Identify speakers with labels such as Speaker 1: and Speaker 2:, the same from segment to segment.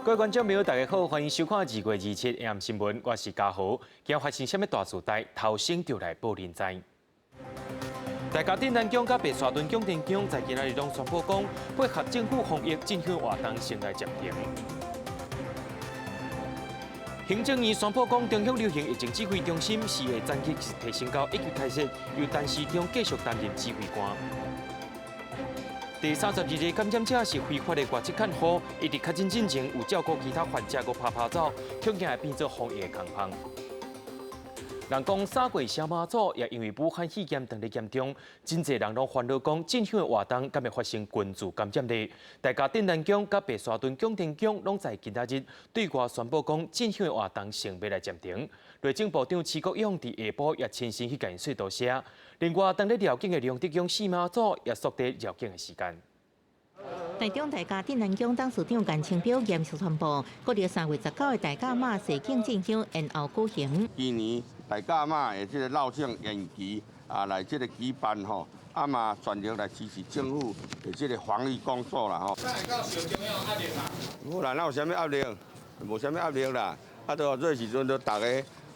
Speaker 1: 各位觀眾朋友，大家好，歡迎收看2月27 AM 新聞，我是嘉豪。今日發生啥物大事代？頭先就來報恁知。大甲鎮瀾宮佮白沙屯蔣天宮在今仔日攏宣布講，配合政府防疫進香活動先來暫停。行政院宣布講，中央流行疫情指揮中心是會層級提升到一級開始，由陳時中繼續擔任指揮官。第32個感染者是非法的外籍看護，伊佇確診進前有照顧其他患者，閣趴趴走，恐驚會變做防疫的空縫。人講三月雙媽祖，也因為武漢肺炎當咧嚴重，真濟人攏煩惱講進香的活動敢會發生群聚感染咧。大甲鎮瀾宮佮白沙屯蔣天宮攏在今仔日對外宣布講進香的活動先欲來暫停。內政部長徐國勇佇下晡也親身去共𪜶說多謝。另外，當咧繞境的龍德宮四媽祖也縮短繞境的時間。
Speaker 2: 台中大甲鎮瀾宮董事長顏清標嚴肅宣布，國曆3月19的大甲媽社境進香延後舉行。
Speaker 3: 今年大甲媽的這个繞境延期啊，來這个舉辦吼，啊嘛全力來支持政府的這个防疫工作啦吼。無啦，哪有啥物壓力？無啥物壓力啦。啊，到這時陣就逐家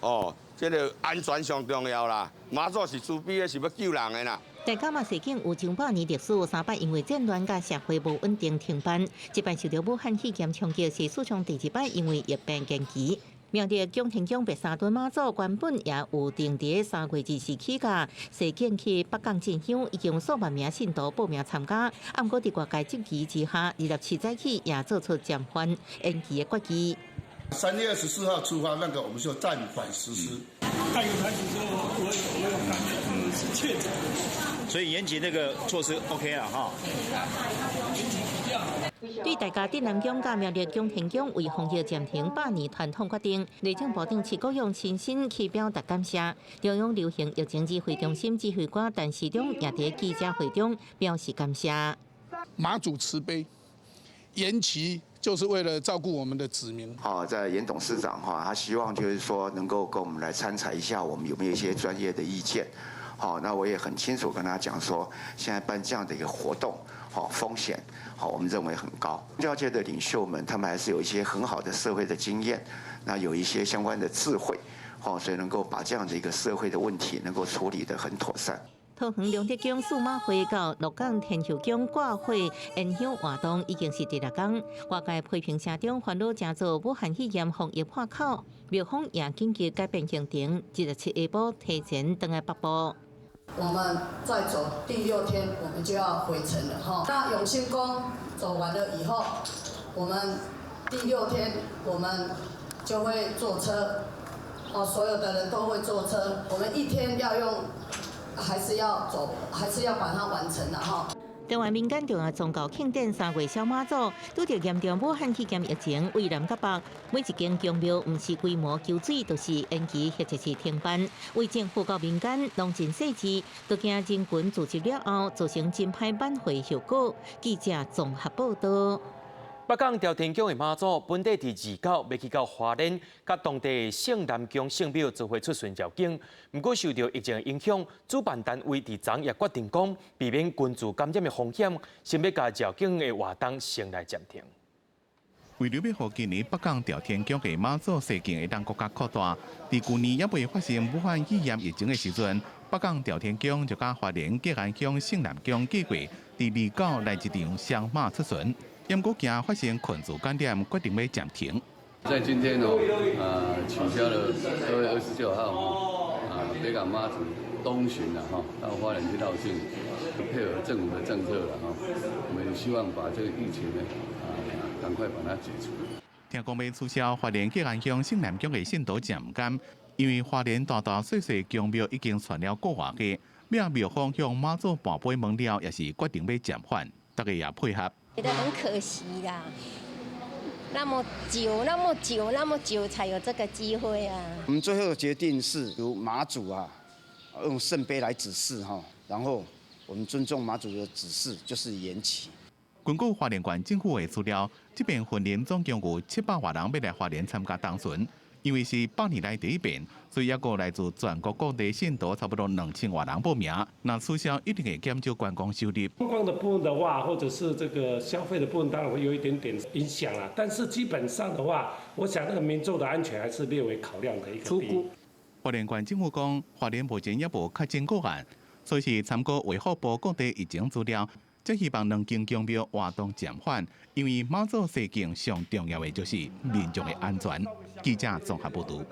Speaker 3: 哦，這个安全上重要啦。媽祖是慈悲的，是欲救人的啦。
Speaker 2: 大甲媽社境有上百年歷史，三擺因為戰亂佮社會無穩定停辦，這擺受著武漢肺炎衝擊，是史上第二擺因為疫變延期。苗栗蔣天宮白沙屯媽祖原本也有定佇3月24起駕社境去北港進香，已經有數萬名信徒報名參加。啊，毋過佇外界質疑之下，27早起也做出暫緩延期的決議。
Speaker 4: 3月24號出發，那個我們就暫緩實施。
Speaker 5: 帶個團體之後，我有感覺是確診，
Speaker 6: 所以延期那個措施 OK 啦，哈。
Speaker 2: 對大甲鎮瀾宮佮苗栗蔣天宮為防疫暫停百年傳統決定，內政部長徐國勇親身去表達感謝。中央流行疫情指揮中心指揮官陳時中也佇記者會中表示感謝。
Speaker 4: 媽祖慈悲，延期就是為了照顧我們的子民。
Speaker 7: 好，在嚴董事長哈，他希望就是說能夠跟我們來參採一下，我們有沒有一些專業的意見。好，那我也很清楚跟他講說，現在辦這樣的一個活動，好風險，好我們認為很高。教界的領袖們，他們還是有一些很好的社會的經驗，那有一些相關的智慧，好，所以能夠把這樣的一個社會的問題能夠處理得很妥善。
Speaker 2: 桃園龍德宮四媽會到鹿港天后宮掛火延香活動已經是第六工，外界批評聲中煩惱成做武漢肺炎防疫破口，廟方也緊急改變行程，27下晡提前轉來北部。
Speaker 8: 我們再走第六天，我們就要回程了哈。那永興宮走完了以後，我們第六天我們就會坐車，哦，所有的人都會坐車。我們一天要用，還是要走，還是要把它完成了哈。
Speaker 2: 台灣民間重要宗教慶典三月小媽祖，拄著嚴重武漢肺炎疫情，對南佮北每一間宮廟，毋是規模縮水，就是延期或者是停辦。對政府到民間攏真細緻，都驚人群聚集了後造成真歹挽回效果。記者綜合報道。
Speaker 1: 北港朝天宮的媽祖本底佇29欲去到花蓮，佮當地的聖南宮聖廟做伙出巡繞境。毋過受著疫情的影響，主辦單位佇昨也決定講，避免群聚感染的風險，先欲共繞境的活動先來暫停。
Speaker 9: 為著欲予今年北港朝天宮的媽祖社境會當閣較擴大，佇舊年猶未發生武漢肺炎疫情的時陣，北港朝天宮就佮花蓮吉安鄉聖南宮計劃佇29來一場雙媽出巡。毋過驚發生群聚感染，決定欲暫停。
Speaker 10: 在今天哦，取消了2月29號啊，北港媽祖東巡了哈，到花蓮去繞境，配合政府的政策了哈。我們希望把這個疫情呢，啊，趕快把它解除。
Speaker 9: 聽講欲取消花蓮吉安鄉聖南宮的信徒誠毋甘，因為花蓮大大細細宮廟已經傳了個外個，廟廟方向媽祖跋杯問了，也是決定欲暫緩，大家也配合。
Speaker 11: 覺得很可惜啦，那麼久、那麼久、那麼久才有這個機會啊！
Speaker 12: 我們最後的決定是由媽祖啊，用聖杯來指示哈，然後我們尊重媽祖的指示，就是延期。
Speaker 9: 根據花蓮縣政府的資料，這遍雲林總共有700外人欲來花蓮參加東巡，因為是100年來第一遍，所以猶閣來自全國各地信徒差不多2000外人報名。若取消，一定會減少觀光收入。
Speaker 5: 觀光的部分的話，或者是這個消費的部分，當然會有一點點影響啦。但是基本上的話，我想那個民眾的安全還是列為考量的一個點。
Speaker 9: 花蓮縣政府講，花蓮目前猶無確診個案，所以是參考衛福部各地疫情資料，才希望兩間宮廟活動暫緩，因為媽祖世境上重要的就是民眾的安全。記者綜合報導。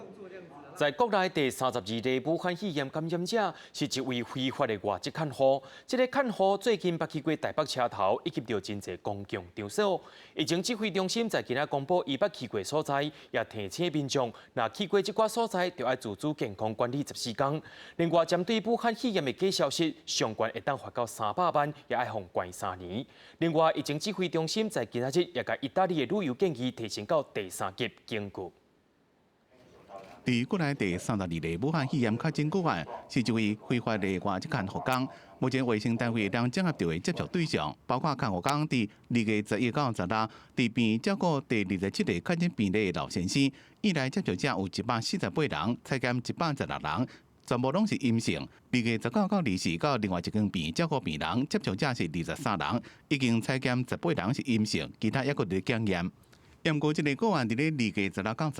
Speaker 1: 在國內第32例武漢肺炎感染者是一位非法的外籍看護。這个看護最近捌去過台北車頭，以及著真濟公共場所。疫情指揮中心在今仔公布，伊捌去過所在，也提醒民眾，若去過這寡所在，就愛自主健康管理14天。另外，針對武漢肺炎的假消息，上懸會當罰到300萬，也愛予關3年。另外，疫情指揮中心在今仔日也共意大利的旅遊建議提升到第三級警告。
Speaker 9: 佇國內第三十二例武漢肺炎確診個案，是一位非法的外籍看護工。目前衛生單位將掌握著的接觸對象，包括看護工佇2月11到16，佇病院照顧第27例確診病例的老先生，以來接觸者有148人，採檢116人，全部攏是陰性。2月19到24到另外一間病院照顧病人，接觸者是23人，已經採檢18人是陰性，其他猶閣佇檢驗。毋過，這个個案佇咧2月16到19，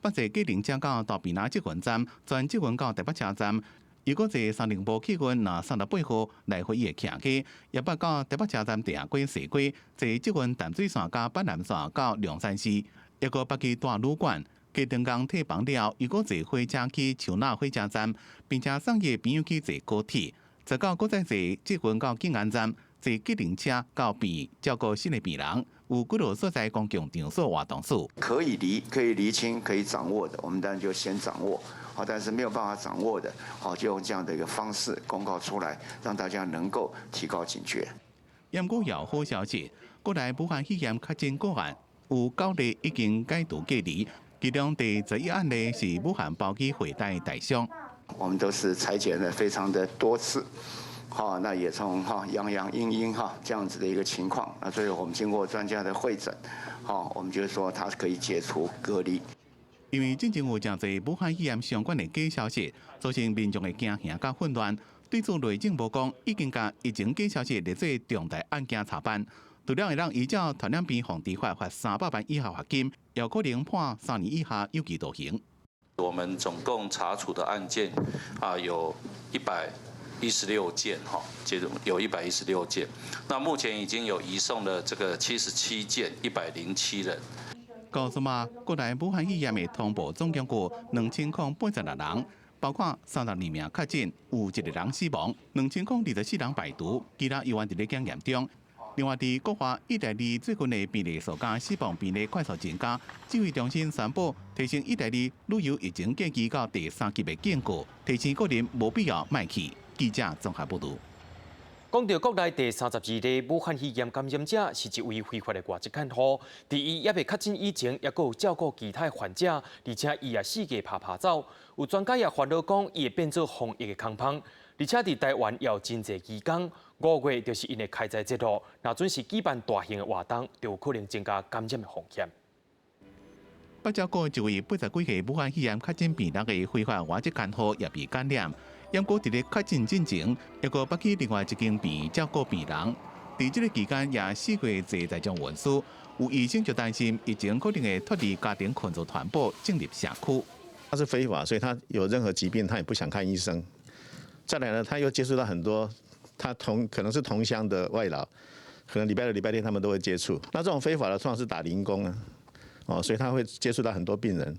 Speaker 9: 捌坐計程車到大埤仔捷運站，轉捷運到台北車站，又閣坐三重埔客運若38號來回伊的徛家，也捌到台北車站地下街踅街，坐捷運淡水線佮板南線到龍山寺，猶閣捌去蹛旅館，隔頓工退房了，又閣坐火車去樹林火車站，並且送伊的朋友去坐高鐵，19閣再坐捷運到景安站，坐計程車到病院照顧新的病人。有幾落所在公共場所活動史，
Speaker 7: 可以釐清、可以掌握的，我們當然就先掌握。好，但是沒有辦法掌握的，好，就用這樣的一個方式公告出來，讓大家能夠提高警覺。
Speaker 9: 毋過有好消息，國內武漢肺炎確診個案有9例已經解除隔離，其中第11案例是武漢包機回台台商。
Speaker 7: 我們都是採檢了非常的多次。好，那也從哈陽陽陰陰哈這樣子的一個情況，那最後我們經過專家的會診，好，我們就是說它可以解除隔離。
Speaker 9: 因為進前有誠濟武漢肺炎相關的假消息，造成民眾的驚嚇佮混亂。對此，內政部講已經共疫情假消息列做重大案件查辦，除了會當依照傳染病防治法罰300萬以下罰金，也可能判3年以下有期徒刑。
Speaker 13: 我們總共查處的案件啊，有116件哈，這種有116件。那目前已經有移送了這個77件，107人。
Speaker 9: 告訴嘛，國內武漢肺炎的通報總共有2086人，包括32名確診，有一個人死亡，2024人排除，其他猶原佇咧檢驗中。另外，佇國外意大利最近的病例數佮死亡病例快速增加，指揮中心宣布提升意大利旅遊疫情建議到第三級的警告，提醒國人無必要莫去。記者綜合報導。
Speaker 1: 講到國內第三十二例武漢肺炎感染者是一位非法的外籍看護，佇伊猶未確診以前，猶閣有照顧其他患者，而且伊也四界趴趴走。有專家也煩惱講，伊會變做防疫的空縫。而且佇台灣也有真濟移工，5月就是𪜶的開齋節咯，若準時舉辦大型的活動，就有可能增加感染的風險。
Speaker 9: 捌照顧一位80幾歲武漢肺炎確診病人的非法外籍看護也被感染。毋過佇咧確診進前，猶閣捌去另外一間病院照顧病人。佇這个期間也四界坐大眾運輸，有醫生就擔心疫情可能會脫離家庭群組傳播，進入社區。
Speaker 14: 他是非法，所以他有任何疾病，他也不想看醫生。再來呢，他又接觸到很多他同可能是同鄉的外勞，可能禮拜六、禮拜天他們都會接觸。那這種非法的通常是打零工啊，哦，所以他會接觸到很多病人，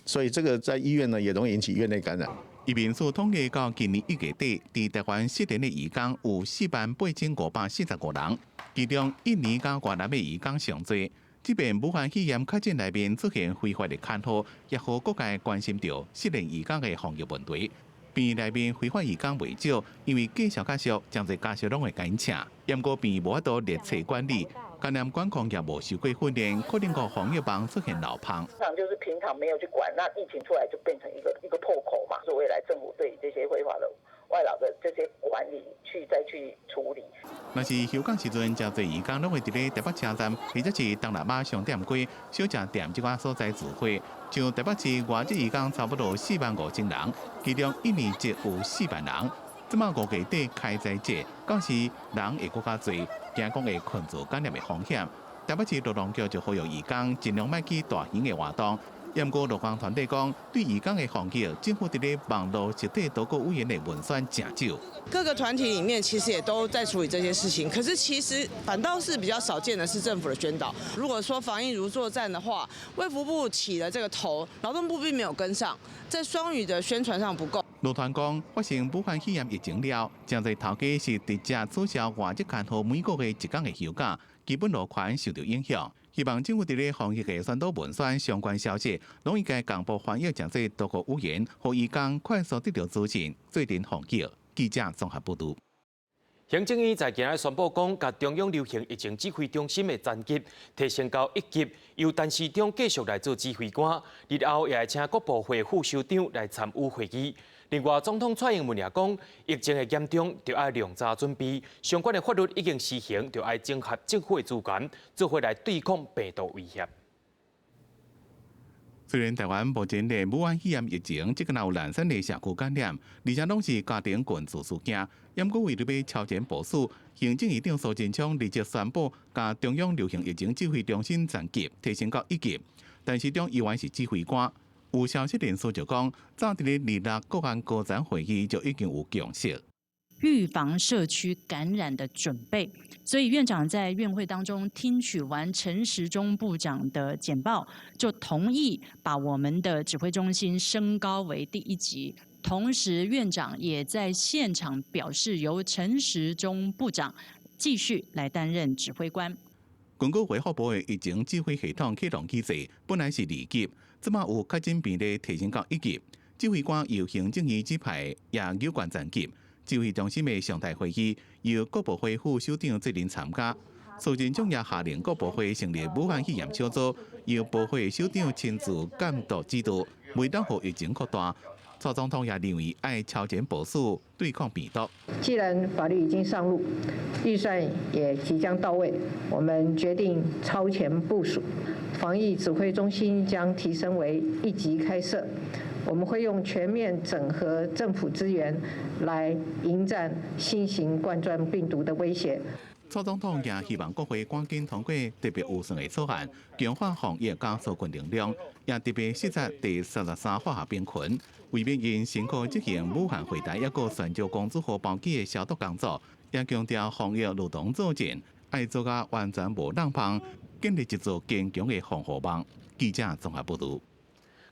Speaker 14: 所以這個在醫院呢也容易引起院內感染。
Speaker 9: 移民署統計到今年1月底，佇台灣失聯的移工有48,545人，其中印尼佮越南的移工上濟。這遍武漢肺炎確診內面出現非法的看護，也予各界關心著失聯移工的防疫問題。病院內面非法移工袂少，因為價數較俗，誠濟家屬攏會共𪜶請。毋過病院無法度列冊管理，感染管控也無受過訓練，可能予防疫網出現漏縫。
Speaker 15: 通常就是平常沒有去管，那疫情出來就變成一個一個破口嘛。所以未來政府對這些非法的外勞的這些管理去再去處理。
Speaker 9: 若是休假時陣，誠濟移工攏會佇咧台北車站或者是東南亞商店街、小食店這寡所在聚會。像台北市外籍移工差不多4萬5千人，其中一年級有4萬人。這馬5月底開齋節，到時人會閣較濟，驚講會群組感染的風險。台北市勞動局就呼籲移工盡量莫去大型的活動。毋過勞工團體講，對移工的防疫，政府佇咧網路實體多國語言的文宣誠少。
Speaker 16: 各個團體裡面其實也都在處理這些事情，可是其實反倒是比較少見的是政府的宣導。如果說防疫如作戰的話，衛福部起了這個頭，勞動部並沒有跟上，在雙語的宣傳上不夠。
Speaker 9: 勞團講，發生武漢肺炎疫情了，誠濟頭家是直接取消外籍牽予每個月一工的休假，基本勞權受到影響。希望政府佇咧防疫的宣導文宣相關消息，攏應該同步翻譯成做多國語言，予移工快速得著資訊，做陣防疫。記者綜合報導。
Speaker 1: 行政院在今日宣布講，共中央流行疫情指揮中心的層級提升到一級，由陳時中繼續來做指揮官，日後也會請各部會副首長來參與會議。另外，總統蔡英文也講，疫情的嚴重，就愛量早準備，相關的法律已經施行，就愛整合政府的資源，做伙來對抗病毒威脅。
Speaker 9: 雖然台灣目前的武漢肺炎疫情，這個有零散的社區感染，而且攏是家庭群聚事件。毋過為著欲超前部署，行政院長蘇貞昌立即宣布，共中央流行疫情指揮中心層級提升到一級，陳時中依然是指揮官。有消息人士就講，早佇咧26國安高層會議就已經有共識，
Speaker 17: 預防社區感染的準備。所以院長在院會當中聽取完陳時中部長的簡報，就同意把我們的指揮中心升高為第一級。同時，院長也在現場表示，由陳時中部長繼續來擔任指揮官。
Speaker 9: 根據衛福部的疫情指揮系統啟動機制，本來是二級，這馬有確診病例提升到一級，指揮官由行政院指派，也有關層級。指揮中心的常態會議由各部會副首長做陣參加。蘇貞昌也下令各部會成立武漢肺炎小組，由部會首長親自監督指導，袂當予疫情擴大。蔡總統也認為愛超前部署對抗病毒。
Speaker 18: 既然法律已經上路，預算也即將到位，我們決定超前部署，防疫指揮中心將提升為一級開設。我們會用全面整合政府資源，來迎戰新型冠狀病毒的威脅。
Speaker 9: 蔡總統也希望國會趕緊通過特別預算的草案，強化防疫佮紓困能量，也特別視察第33化學兵群，為免𪜶辛苦執行武漢會台抑閣泉州公主號包機的消毒工作，也強調防疫如同作戰，愛做甲完全無漏縫，建立一座堅強的防護網。記者綜合報導。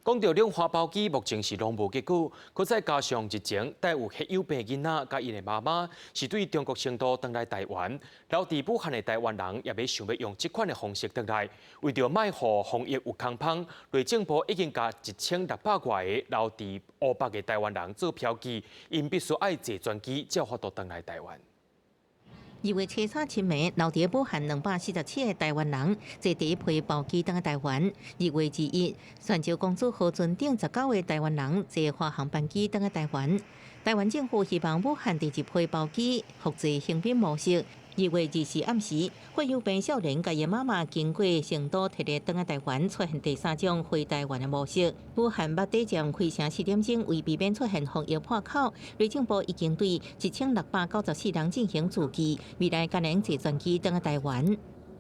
Speaker 1: 講著兩華包機目前是攏無結果，閣再加上日前帶有血友病囡仔佮𪜶的媽媽是對中國成都轉來台灣，留佇武漢的台灣人也欲想欲用這款的方式轉來，為著莫予防疫有空縫，內政部已經共1600外個留佇湖北的台灣人做標記，𪜶必須愛坐專機才有法度轉來台灣。
Speaker 2: 2月初三深暝，留佇武漢247個台灣人坐第一批包機轉來台灣。2月21，泉州公主號船頂19個台灣人坐華航班機轉來台灣。台灣政府希望武漢第一批包機複製橫濱模式。2月24暗時，血友病少年佮𪜶媽媽經過成都特地轉來台灣，出現第三種回台灣的模式。武漢貑底站開城4點鐘，為避免出現防疫破口，內政部已經對1694人進行註記，未來敢會坐專機轉來台灣。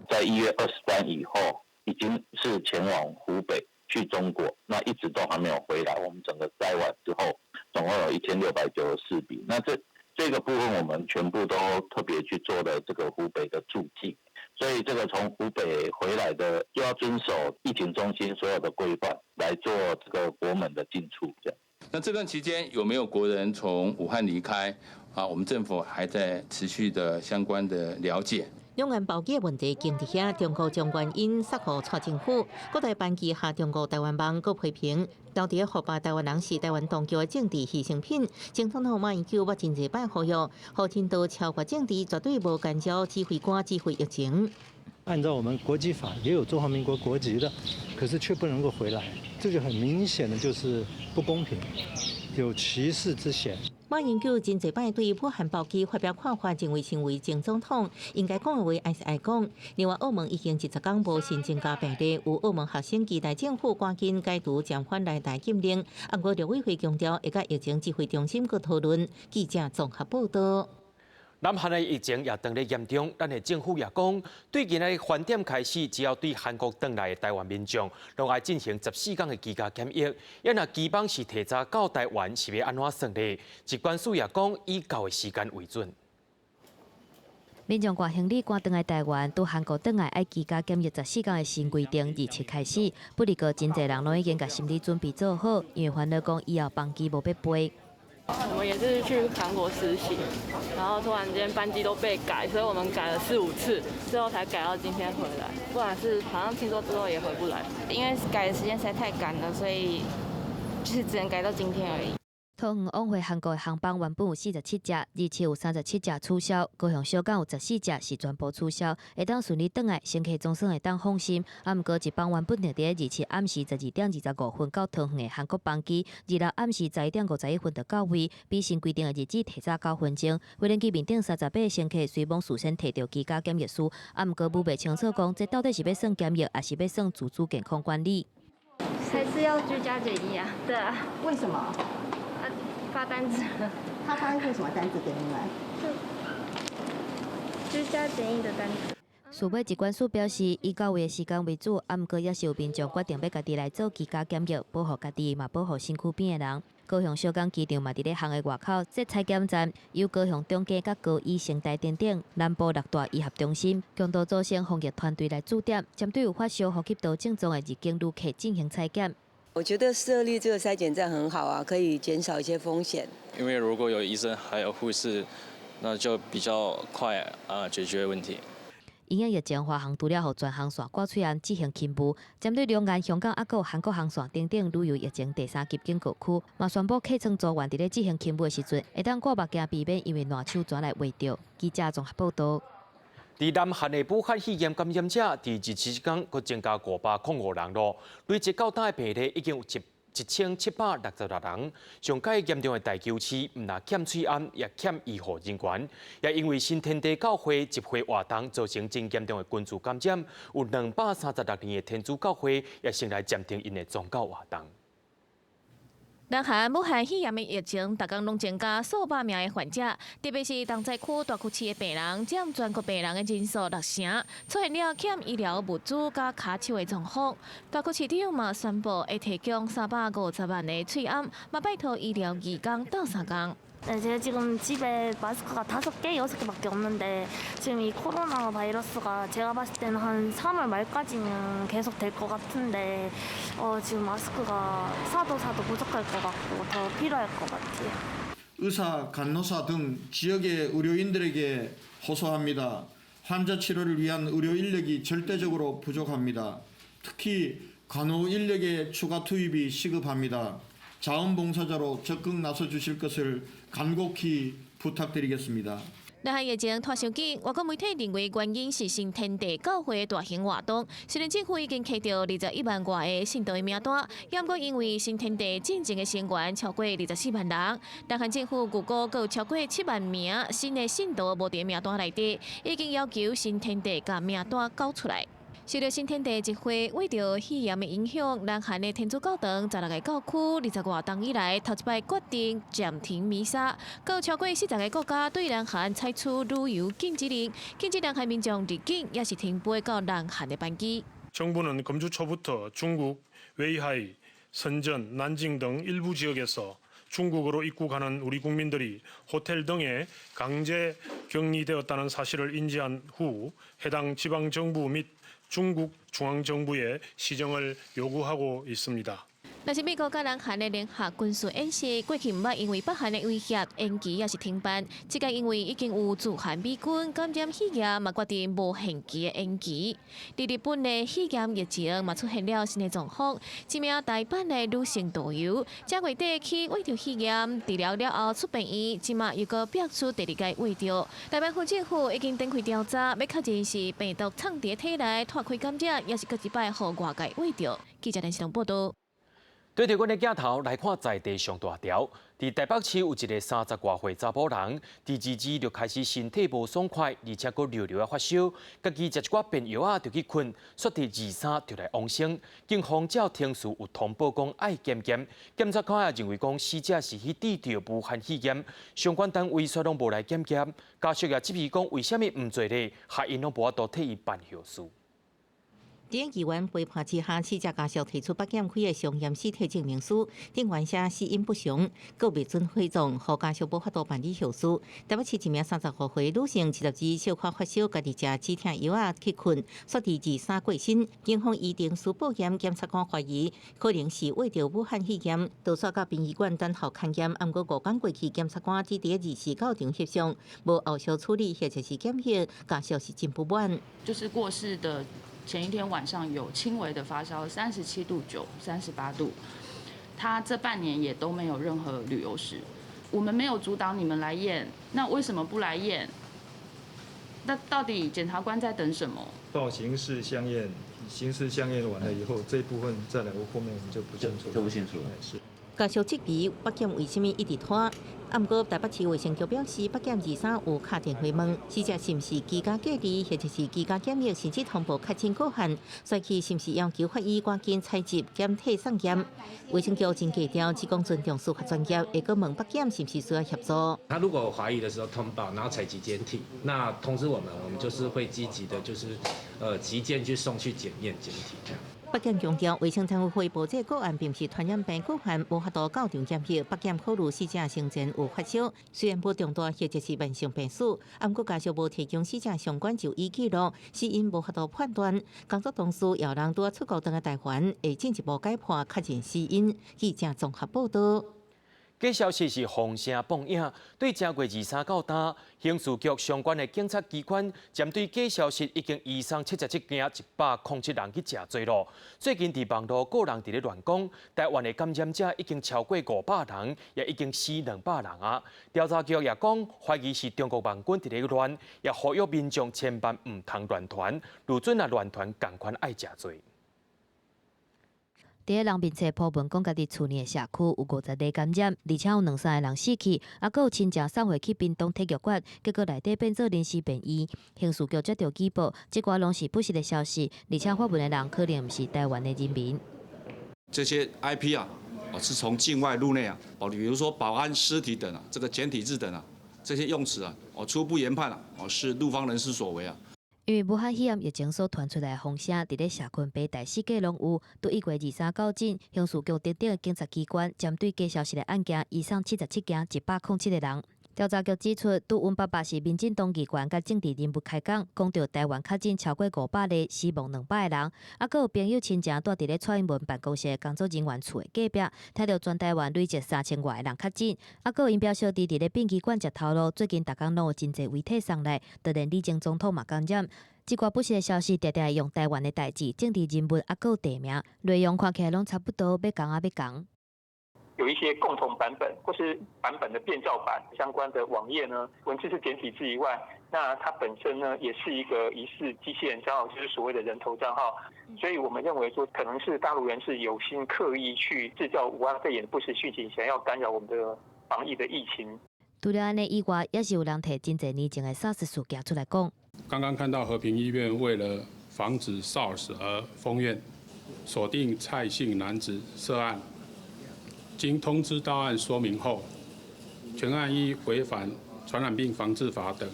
Speaker 19: 在1月23以後，已經是前往湖北去中國，那一直都還沒有回來。我們整個篩完之後，總共有1694筆。那這個部分我們全部都特別去做了這個湖北的註記，所以這個從湖北回來的就要遵守疫情中心所有的規範來做這個國門的進出。這樣。
Speaker 13: 那這段期間有沒有國人從武漢離開？啊，我們政府還在持續的相關的了解。
Speaker 2: 兩岸包機的問題僵佇遐，中國將原因推予蔡政府，國台辦旗下中國台灣網閣批評，留佇湖北台灣人是台灣當局的政治犧牲品。前總統馬英九捌真濟擺呼籲，胡錦濤超越政治，絕對無干擾指揮官指揮疫情。
Speaker 20: 按照我們國籍法，也有中華民國國籍的，可是卻不能夠回來，這就很明顯的就是不公平，有歧視之嫌。
Speaker 2: 馬英九真濟擺對武漢爆機發表看法，認為身為前總統應該講的話還是愛講。另外，澳門已經10天無新增加病例，有澳門學生期待政府趕緊解除暫緩來台禁令。毋過陸委會強調，會佮疫情指揮中心閣討論。記者綜合報道。
Speaker 1: 南韓的疫情也當咧嚴重，咱的政府也講，對今仔飯點開始，只要對韓國轉來的台灣民眾，攏愛進行14天的居家檢疫。啊若機班是提早到台灣，是欲按怎算咧？疾管署也講，以到的時間為準。
Speaker 21: 民眾掛行李趕轉來台灣，拄韓國轉來愛居家檢疫十四天的新規定，27開始。不過，真濟人攏已經共心理準備做好，因為煩惱講以後班機無欲飛。
Speaker 22: 我們也是去韓國實習，然後突然間班機都被改，所以我們改了四五次，最後才改到今天回來。不然是好像聽說之後也回不來，
Speaker 23: 因為改的時間實在太趕了，所以就是只能改到今天而已。
Speaker 21: 桃園往回韓國的航班原本有47架，27有37架取消，高雄小港有14架是全部取消。會當順利轉來，乘客總算會當放心。啊，毋過一班原本定佇27暗時12點25分到桃園的韓國班機，26暗時11點51分就到位，比新規定的日子提早9分鐘。無人機面頂38个乘客雖罔事先提著居家檢疫書，啊，毋過無袂清楚講，這到底是欲算檢疫，抑是欲算自主健康管理？
Speaker 23: 還是要居家檢疫啊？對啊。
Speaker 15: 為什麼？
Speaker 23: 發單子。
Speaker 15: 他發一個什麼單子給你們？
Speaker 23: 居家檢疫的單子。
Speaker 21: 數尾疾管署表示，以到位的時間為主，啊，毋過也是有民眾決定欲家己來做居家檢疫，保護家己，嘛保護身軀邊的人。高雄小港機場嘛，佇咧巷的外口設採檢站，由高雄中繼佮高醫成大等等南部六大醫學中心共同組成防疫團隊來駐點，針對有發燒、呼吸道症狀的入境旅客進行採檢。
Speaker 24: 我覺得設立這個篩檢站很好啊，可以減少一些風險。
Speaker 25: 因為如果有醫生還有護士，那就比較快啊解決問題。
Speaker 21: 因應疫情，華航除了予全航線掛喙罨執行勤務，針對兩岸、香港抑閣韓國航線等等旅遊疫情第三級警告區，嘛宣布客艙組員佇咧執行勤務的時陣，會當掛目鏡，避免因為爛手紙來劃著。記者綜合報道。
Speaker 1: 佇南韓的武漢肺炎感染者，佇27天，閣增加505人囉，累計到今的病例已經有1766人。上蓋嚴重的大邱市，毋但欠喙罨，也欠醫護人員，也因為新天地教會集會活動造成真嚴重的群聚感染，有236年的天主教會也先來暫停𪜶的宗教活動。
Speaker 26: 南韓武漢肺炎的疫情，逐工攏增加數百名的患者，特別是重災區大邱市的病人，佔全國病人的人數六成，出現了欠醫療物資佮跤手的狀況。大邱市長嘛宣布會提供350萬个喙罨，嘛拜託醫療義工鬥相共。
Speaker 27: 네, 제가 지금 집에 마스크가 다섯 개, 여섯 개밖에 없는데 지금 이 코로나 바이러스가 제가 봤을 때는 한 3월 말까지는 계속 될 것 같은데 지금 마스크가 사도 사도 부족할 것 같고 더 필요할 것 같아요.
Speaker 28: 의사, 간호사 등 지역의 의료인들에게 호소합니다. 환자 치료를 위한 의료 인력이 절대적으로 부족합니다. 특히 간호 인력의 추가 투입이 시급합니다. 자원봉사자로 적극 나서 주실 것을 간곡히 부탁드리겠습니다.
Speaker 26: 南韓疫情拖傷緊，外國媒體認為原因是新天地教會大型活動。雖然政府已經提著21萬外个信徒的名單，也毋過因為新天地進前的成員超過24萬人，南韓政府預估閣有超過7萬名新的信徒無佇名單內底，已經要求新天地共名單交出來。受著新天地集會對著肺炎的影響，南韓的天主教堂16個教區20外冬以來頭一擺決定暫停彌撒。閣有超過40個國家對南韓採取旅遊禁止令，禁止南韓民眾入境，抑是停飛到南韓的班機。
Speaker 29: 정부는 금주 초부터 중국, 웨이하이, 선전, 난징 등 일부 지역에서 중국으로 입국하는 우리 국민들이 호텔 등에 강제 격리되었다는 사실을 인지한 후 해당 지방정부 및 중국 중앙정부에 시정을 요구하고 있습니다.
Speaker 26: 若是美國佮南韓的聯合軍事演習，過去毋捌因為北韓的威脅延期抑是停辦。這擺因為已經有駐韓美軍感染肺炎，嘛決定無限期的延期。佇日本的肺炎疫情嘛出現了新的狀況，一名大阪的女性導遊，這月底去穢著肺炎，治療了後出病院，這馬又閣爆出第二擺穢著。大阪府政府已經展開調查，欲確認是病毒藏佇體內脫開感染，抑是閣一擺予外界穢著。記者連視報道。
Speaker 1: 對著阮的鏡頭來看，在地上大條，佇台北市有一个三十外歲查某人，佇二二就開始身體無爽快，而且閣尿尿仔發燒，家己食一寡便藥仔就去睏，煞佇二三就來往生。警方照程序有通報講愛檢驗，檢察官也認為講死者是去得著武漢肺炎，相關單位煞攏無來檢驗，家屬也質疑講為啥物毋做咧，害𪜶攏無法度替伊辦後事。
Speaker 2: 佇議員陪伴之下，死者家屬提出北檢開的相驗屍體證明書，頂懸寫死因不詳，閣未准火葬，予家屬無法度辦理後事。台北市一名35歲女性，22小可發燒，家己食止疼藥仔去睏，煞佇二三過身。警方依程序報驗，檢察官懷疑可能是罹著武漢肺炎，就煞到殯儀館等候勘驗。毋過五工過去，檢察官只佇24到場翕相，無後續處理或者是檢驗，家屬是真不滿。
Speaker 3: 就是過世的前一天晚上有輕微的發燒，37.9度、38度。他這半年也都沒有任何旅遊史。我們沒有阻擋你們來驗，那為什麼不來驗？那到底檢察官在等什麼？
Speaker 4: 報刑事相驗，刑事相驗完了以後，這部分再來，我後面我們就不清楚，
Speaker 5: 就不清楚了。
Speaker 4: 是。
Speaker 2: 家屬質疑北檢為啥物一直拖？毋過台北市衛生局表示，北檢二三有敲電話問死者是毋是居家隔離，或者是居家檢疫，甚至通報確診個案，所以是毋是要求法醫趕緊採集檢體送驗？衛生局真低調，只講尊重司法專業，會閣問北檢是毋是需要協助。
Speaker 6: 他如果懷疑的時候通報，然後採集檢體，那通知我們，我們就是會積極的，就是急件去送去檢驗檢體這樣。
Speaker 2: 北檢強調，衛生單位匯報這個案並毋是傳染病個案，無法度到場檢疫。北檢考慮死者生前有發燒，雖然無重大或者是慢性病史，毋過家屬無提供死者相關就醫記錄，死因無法度判斷。工作同事有人拄出國轉來台灣，會進一步解剖確認死因。記者綜合報道。
Speaker 1: 假消息是風聲報影，對正月二三到今，刑事局相關的警察機關針對假消息已經移送77件107人去食罪囉。最近佇網路個人佇咧亂講，台灣的感染者已經超過500人，也已經死200人啊。調查局也講，懷疑是中國網軍佇咧亂，也呼籲民眾千萬毋通亂傳，如準若亂傳，仝款愛食罪。
Speaker 21: 佇咧人面冊 po 文講，家己厝內的社區有50例感染，而且有兩三个人死去，啊，閣有親情送貨去屏東體育館，結果內底變做臨時病院。刑事局接著舉報，這寡攏是不實的消息，而且發文的人可能毋是台灣的人民。
Speaker 7: 這些 IP 啊，是從境外入內啊，哦，比如說保安屍體等啊，這個簡體字等啊，這些用詞啊，哦，初步研判啊，哦，是陸方人士所為啊。
Speaker 21: 因為武漢肺炎疫情所傳出來的風聲，佇咧社群平台四界攏有。對1月23到今，刑事局等等的警察機關針對假消息的案件，移送77件107個人。調查局指出，拄阮爸爸是民進黨議員佮政治人物開講，講著台灣確診超過500例，死亡200個人。啊，閣有朋友親情蹛佇咧蔡英文辦公室的工作人員厝的隔壁，聽著全台灣累積3000外个人確診。啊，閣有𪜶表小弟佇咧殯儀館食頭路，最近逐工攏有真濟遺體送來，就連李前總統嘛感染。這寡不實的消息，定定會用台灣的代誌、政治人物啊，閣有地名，內容看起來攏差不多，欲仝啊欲仝。
Speaker 8: 有一些共同版本或是版本的變造版相關的網頁呢，文字是簡體字以外，那它本身呢也是一個疑似機器人帳號，就是所謂的人頭帳號。所以我們認為說，可能是大陸人是有心刻意去製造武漢肺炎不實訊息，想要干擾我們的防疫的疫情。
Speaker 21: 除了按呢以外，也是有人提真濟年前的 SARS 事件出來講。
Speaker 10: 剛剛看到和平醫院為了防止 SARS 而封院，鎖定蔡姓男子涉案。經通知到案說明後，全案依違反傳染病防治法等，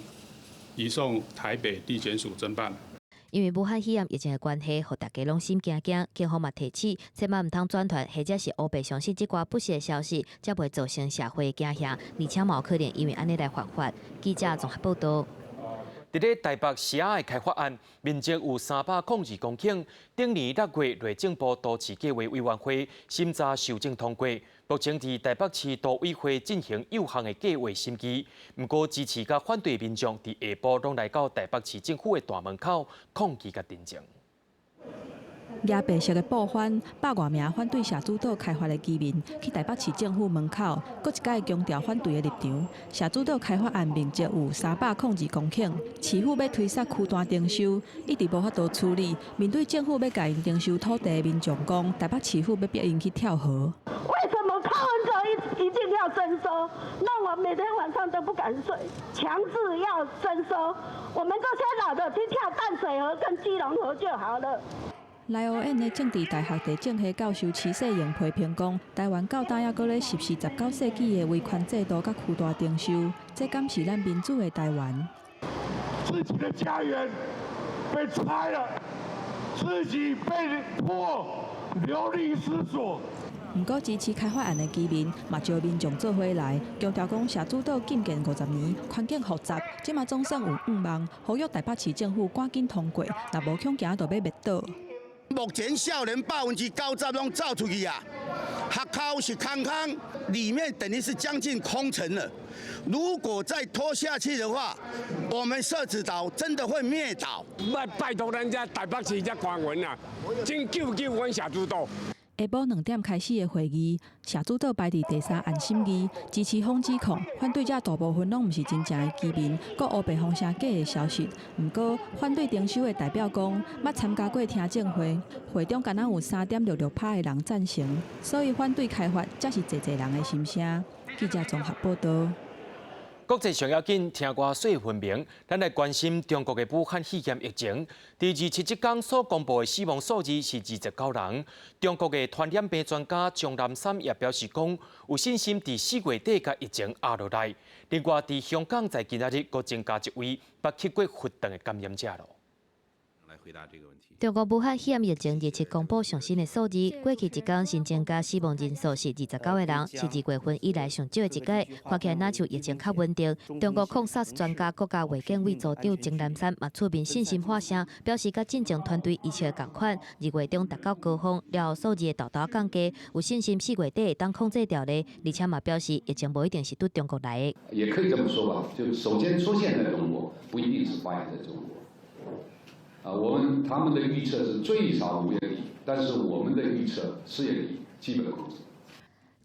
Speaker 10: 移送台北地檢署偵辦。
Speaker 21: 因為武漢肺炎疫情的關係，予大家攏心驚驚，警方嘛提醒，千萬毋通轉傳或者是烏白相信這寡不實的消息，才袂造成社會的驚嚇，而且嘛有可能因為按呢來犯法。記者綜合報道。
Speaker 1: 佇咧台北社仔的開發案，面積有302公頃。頂年6月，內政部都市計畫委員會審查修正通過，目前佇台北市都委會進行幼項的計畫審議。毋過支持佮反對民眾佇下晡攏來到台北市政府的大門口抗議佮陳情。
Speaker 5: 舉白色的布幡，百外名反對社子島開發的居民去台北市政府門口，閣一擺強調反對的立場。社子島開發案面積有302公頃，市府欲推捒區段徵收，一直無法度處理。面對政府欲共𪜶徵收土地的民眾講，台北市府欲逼𪜶去跳河。
Speaker 9: 為什麼柯文哲一定要徵收？讓我每天晚上都不敢睡，強制要徵收。我們這些老的去跳淡水河跟基隆河就好了。
Speaker 5: 來烏院的政治大學地政系教授徐世榮批評講，台灣到今猶閣咧實施19世紀的威權制度佮區段徵收，這敢是咱民主的台灣？
Speaker 11: 自己的家園被拆了，自己被迫流離失所。
Speaker 5: 毋過支持開發案的居民嘛招民眾做伙來，強調講社子島禁建50年，環境複雜，這馬總算有向望，呼籲台北市政府趕緊通過，若無恐驚就欲滅島。
Speaker 12: 目前少年90%攏走出去啊，學校是空空，裡面等於是將近空城了。如果再拖下去的話，我們社子島真的會滅島。
Speaker 14: 拜託人家台北市遮官員啊，請救救阮社子島。
Speaker 5: 下晡2點開始的會議，社子島排佇第三案審議，支持方指控，反對者大部分攏毋是真正的居民，閣烏白予聲假的消息。毋過反對徵收的代表講，捌參加過聽證會，會中敢若有3.66%的人贊成，所以反對開發才是濟濟人的心聲。記者綜合報道。
Speaker 1: 國際上要緊，聽歌說分明，咱來關心中國的武漢肺炎疫情。佇27這工所公布的死亡數字是29人。中國的傳染病專家鍾南山也表示講，有信心佇4月底共疫情壓落來。另外，佇香港在今仔日閣增加一位捌去過佛堂的感染者囉。
Speaker 16: 來回答這個問題。
Speaker 21: 中國武漢肺炎疫情日前公布上新的數字，過去一工新增加死亡人數是29個人，是2月份以來上少的一擺，看起來若像疫情較穩定。中國抗 SARS 專家國家衛健委組長鍾南山嘛出面信心發聲，表示佮進前團隊預測仝款，2月中達到高峰，了後數字會沓沓降低，有信心4月底會當控制牢咧。而且嘛表示，疫情無一定是對中國來的。
Speaker 17: 也可以這麼說吧，就首先出現在中國，不一定是發現在中國。啊，我們他們的預測是最少5月底，但是我們的預測4月底基本控制。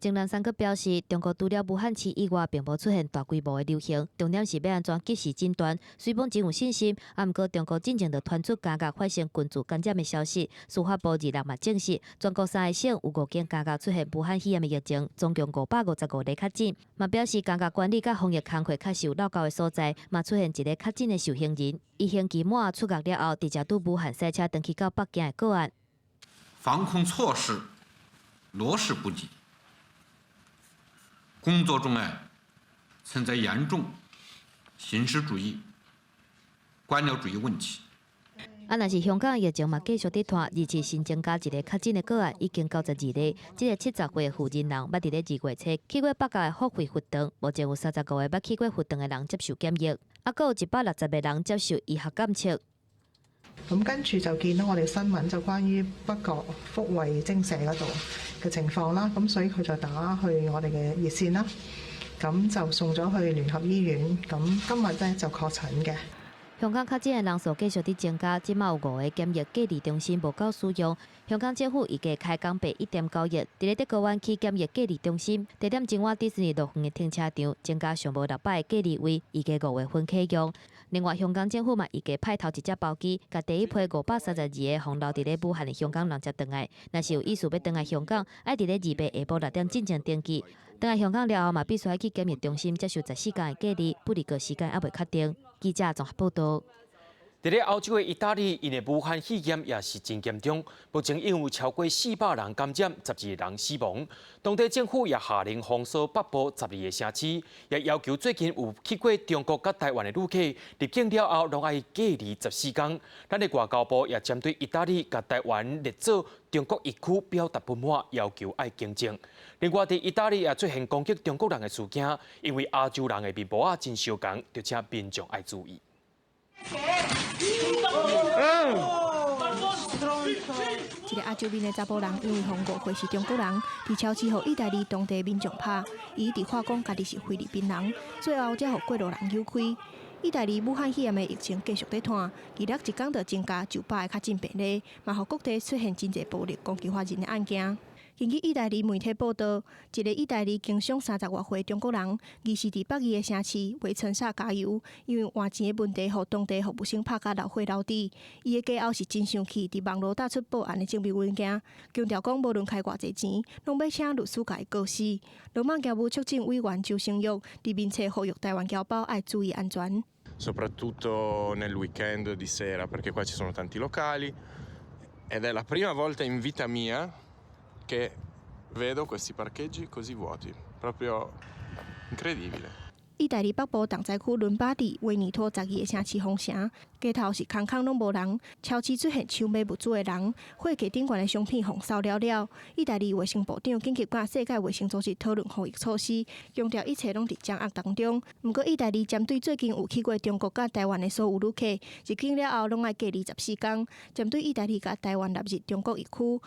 Speaker 21: 鍾南山閣表示，中國除了武漢市以外，並無出現大規模的流行。重點是欲按怎及時診斷。雖罔真有信心，啊，毋過中國進前就傳出監獄發生群聚感染的消息。司法部26嘛證實，全國三個省有五間監獄出現武漢肺炎的疫情，總共555例確診。嘛表示監獄管理佮防疫工課確實有落後的所在，嘛出現一个確診的受刑人。伊刑期滿出獄了後，直接拄武漢駛車轉去到北京的個案。
Speaker 18: 防控措施落實不及。工作中啊，存在嚴重形式主義、官僚主義問題。
Speaker 21: 啊，若是香港疫情嘛繼續佇拖，而且新增加一个確診的個案，已經92例。這个70歲的負責人捌佇咧2月初去過北角的福慧佛堂，目前有35個捌去過佛堂的人接受檢疫，啊，閣有160個人接受醫學監測。
Speaker 19: 咁跟住就見到我哋新聞就關於北角福慧精舍嗰度嘅情況啦，咁所以佢就打去我哋嘅熱線啦，咁就送咗去聯合醫院，咁今日咧就確診嘅。
Speaker 21: 香港確診的人數繼續佇增加，這馬有五个檢疫隔離中心無夠使用。香港政府預計開工幣1.9億，佇咧竹篙灣起檢疫隔離中心，地點前往迪士尼樂園的停車場，增加上無600个隔離位，預計5月份啟用。另外，香港政府嘛預計派頭一隻包機，共第一批532个予留佇咧武漢的香港人接轉來。若是有意思欲轉來香港，愛佇咧28下晡6點進前登記。轉來香港了後，嘛必須愛去檢疫中心接受14天的隔離，不過時間猶未確定。記者綜合報道。
Speaker 1: 佇咧歐洲的義大利，𪜶的武漢肺炎也是真嚴重，目前已經有超過400人感染，12人死亡。當地政府也下令封鎖北部12個城市，也要求最近有去過中國佮台灣的旅客入境了後，攏愛隔離14天。咱的外交部也針對義大利共台灣列做中國疫區表達不滿，要求愛更正。另外，佇義大利也出現攻擊中國人的事件，因為亞洲人的面簿仔真相仝，著請民眾愛注意。
Speaker 30: 一个亞洲面的查埔人，因為予誤會是中國人，佇超市予義大利當地民眾拍，伊一直喊講家己是菲律賓人，最後才予過路人搝開。意大利武漢肺炎的疫情繼續咧湠，二六一工就增加900個確診病例，嘛予各地出現真濟暴力攻擊華人的案件。根據意大利媒體報道，一個意大利經商30外歲中國人，二四佇北意的城市維陳薩加油，因為換錢的問題，予當地服務生拍甲流血流滴。伊的家後是真生氣，佇網路貼出報案的證明文件，強調講無論開偌濟錢，攏欲請律師共伊告死。羅馬僑務促進委員周成玉佇面冊呼籲台灣僑胞愛注意安全。
Speaker 13: Soprattutto nel weekend di sera, perché qua ci sono tanti locali ed è la prima volta in vita mia che vedo questi parcheggi così vuoti, proprio incredibile.
Speaker 30: 意大利北部重災區倫巴第維尼托12個城市封城，街頭是空空攏無人，超市出現搶買物資的人，貨架頂懸的商品予掃了了。意大利衛生部長緊急佮世界衛生組織討論防疫措施，強調一切攏佇掌握當中。毋過，意大利針對最近有去過中國佮台灣的所有旅客，入境了後攏愛隔離14工。針對意大利共台灣納入中國疫區。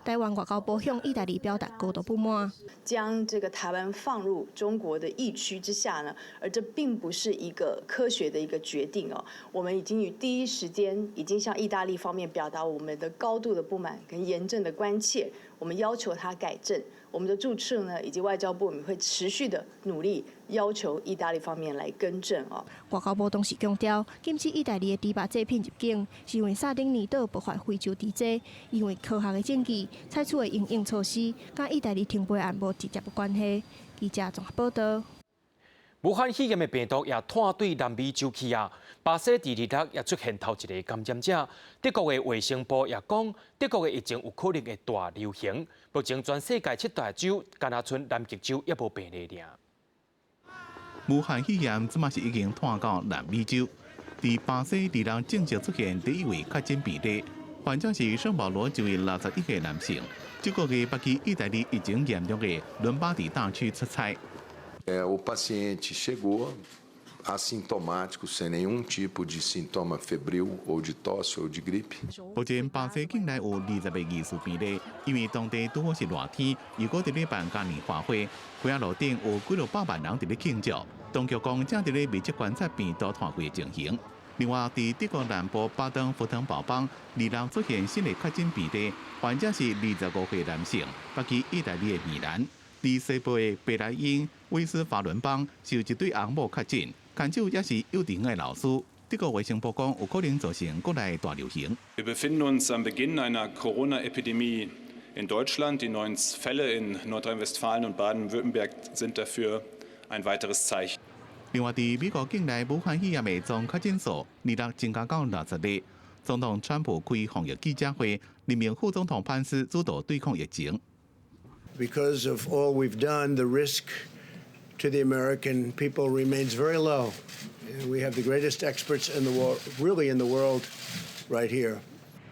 Speaker 30: 台灣外交部向意大利表達高度不滿，
Speaker 15: 將這個台灣放入中國的疫區之下呢，而這並不是一個科學的一個決定哦。我們已經於第一時間已經向意大利方面表達我們的高度的不滿跟嚴正的關切，我們要求他改正。我們的駐處呢以及外交部，我們會持續的努力要求意大利方面來更正哦。
Speaker 30: 外交部當時強調，禁止意大利的豬肉製品入境，是因為薩丁尼島爆發非洲豬災，因為科學的證據採取的因應措施，佮意大利停飛案無直接的關係。記者綜合報道。
Speaker 1: 武漢肺炎的病毒也湠對南美洲去啊！巴西佇二六也出現頭一個感染者。德國的衛生部也講，德國的疫情有可能會大流行。目前全世界七大洲，干焦賰南極洲猶無病例爾。
Speaker 20: 武漢肺炎這馬是已經湠到南美洲，佇巴西二六正式出現第一位確診病例，患者是聖保羅一位61歲男性，這個月捌去意大利疫情嚴重的倫巴第大區出差。
Speaker 22: O paciente chegou assintomático, sem nenhum tipo de sintoma febril ou de tosse ou de gripe。
Speaker 20: 目前巴西境內有20個疑似病例，因為當地拄好是熱天，又閣佇咧辦嘉年華會，街仔路頂有幾落百萬人佇咧慶祝。當局講正佇咧密切觀察病毒傳開的情形。另外，佇德國南部巴登符騰堡邦，二六出現新的確診病例，患者是25歲男性，捌去意大利的米蘭。佇西部的北萊茵威斯法倫邦受一對翁某確診，牽手也是幼稚園的老師。德國衛生部講，有可能造成國內大流行。
Speaker 23: Wir befinden uns am Beginn einer Corona-Epidemie in Deutschland. Die neuen Fälle in Nordrhein-Westfalen und Baden-Württemberg sind dafür ein weiteres Zeichen.
Speaker 20: 另外，佇美國境內武漢肺炎的總確診數，二六增加到60例。總統川普開防疫記者會，任命副總統潘斯主導對抗疫情。
Speaker 24: Because of all we've done, the risk to the American people remains very low. We have the greatest experts in the world, really in the world, right here.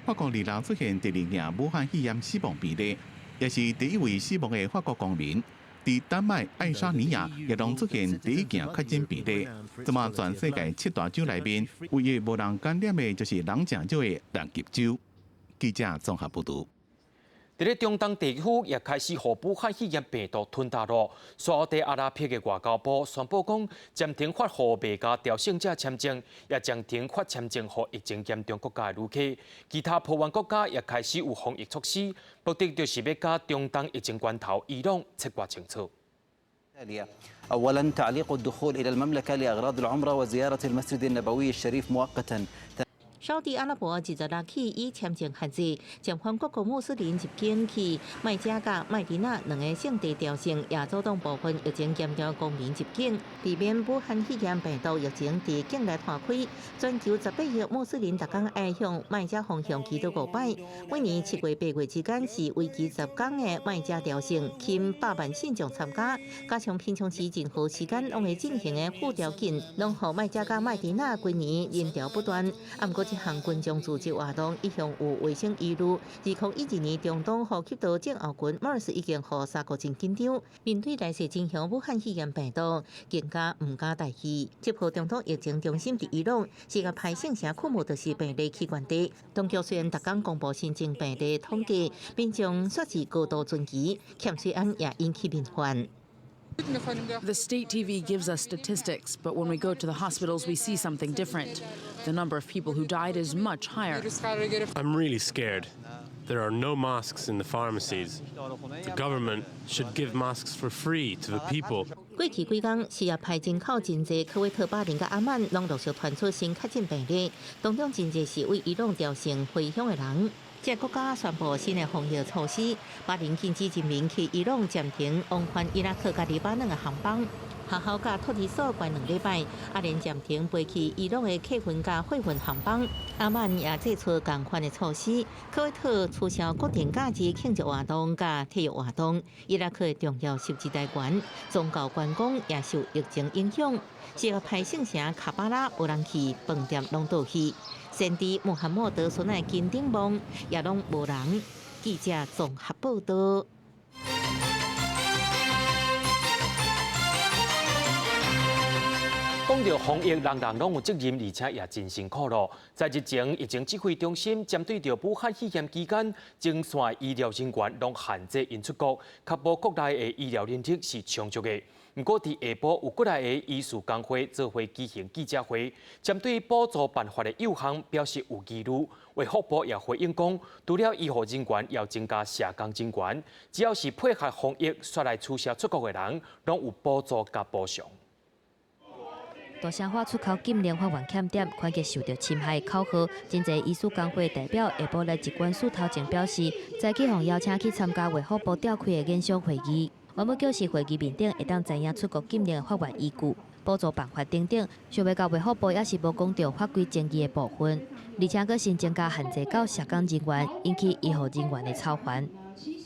Speaker 20: 法國二六出現第二例武漢肺炎死亡病例，也是第一位死亡的法國公民。佇丹麥、愛沙尼亞也攏出現第一件確診病例。這馬全世界七大洲內面，唯一無人感染的，就是人誠少的南極洲。記者綜合報導。
Speaker 1: 佇咧中東地區也開始予武漢肺炎病毒吞大陸。沙烏地阿拉伯的外交部宣布講，暫停發予麥加朝聖者簽證，也暫停發簽證予疫情嚴重國家的旅客。其他波灣國家也開始有防疫措施，目的就是欲共中東疫情源頭伊朗切割清楚。
Speaker 25: أولا تعليق الدخول إلى المملكة لأغراض العمرة وزيارة المسجد النبوي الشريف مؤقتا。
Speaker 2: 沙地阿拉伯26起以簽證限制，暫緩各國穆斯林入境去麥加佮麥地那兩個聖地朝聖，也阻擋部分疫情嚴重公民入境，避免武漢肺炎病毒疫情佇境內傳開。全球18億穆斯林逐工愛向麥加方向祈禱五擺，每年7月8月之間是為期10工的麥加朝聖，吸引百萬信眾參加。加上平常時任何時間攏會進行的附條件，攏予麥加佮麥地那規年人潮不斷。啊，毋過這項群眾組織活動一向有衛生疑慮。2012年中東呼吸道症候群 MERS 已經予三國真緊張，面對來勢真兇武漢肺炎病毒，更加毋敢大意。這波中東疫情中心佇伊朗，什葉派聖城庫姆就是病例起源地。當局雖然逐工公布新增病例統計，民眾煞是高度存疑，欠稅案也引起民怨。
Speaker 3: The state TV gives us statistics, but when we go to the hospitals, we see something different. The number of people who died is much higher.
Speaker 4: I'm really scared. There are no masks in the pharmacies. The government should give masks for free to the people.
Speaker 2: 過去幾工，什葉派人口真濟，科威特、巴林佮阿曼攏陸續傳出新確診病例，當中真濟是對伊朗朝聖回鄉的人。這國家宣布新的防疫措施，巴林禁止人民去伊朗暫停往返伊拉克佮黎巴嫩的航班，學校佮托兒所關兩禮拜，阿聯暫停飛去伊朗的客運佮貨運航班。阿曼也祭出仝款的措施，科威特取消國定假日慶祝活動佮體育活動。伊拉克的重要十字台懸，宗教觀光也受疫情影響。什葉派聖城卡巴拉無人去，飯店攏倒去。先知穆罕默德孫的金頂夢也攏無人。記者綜合報道。
Speaker 1: 講到防疫，人人攏有責任，而且也真辛苦咯。在日前，疫情指揮中心針對著武漢肺炎期間，前線醫療人員攏限制𪜶出國，確保國內的醫療人力是充足的。毋過，佇下晡有幾來个醫師工會做伙舉行記者會，針對補助辦法的幼項表示有疑慮。衛福部也回應講，除了醫護人員，要增加社工人員，只要是配合防疫，煞來取消出國的人，攏有補助佮補償。
Speaker 21: 大聲喊出口禁令，法院欠點，權益受著侵害的口號。真濟醫師工會代表下晡來疾管署頭前表示，早去予邀請去參加衛福部召開的研商會議。原本就是會議面頂會當知影出國禁令的法源依據、補助辦法等等，想袂到衛福部也是無講著法規爭議的部分，而且閣新增加限制到社工人員，引起醫護人員的操煩。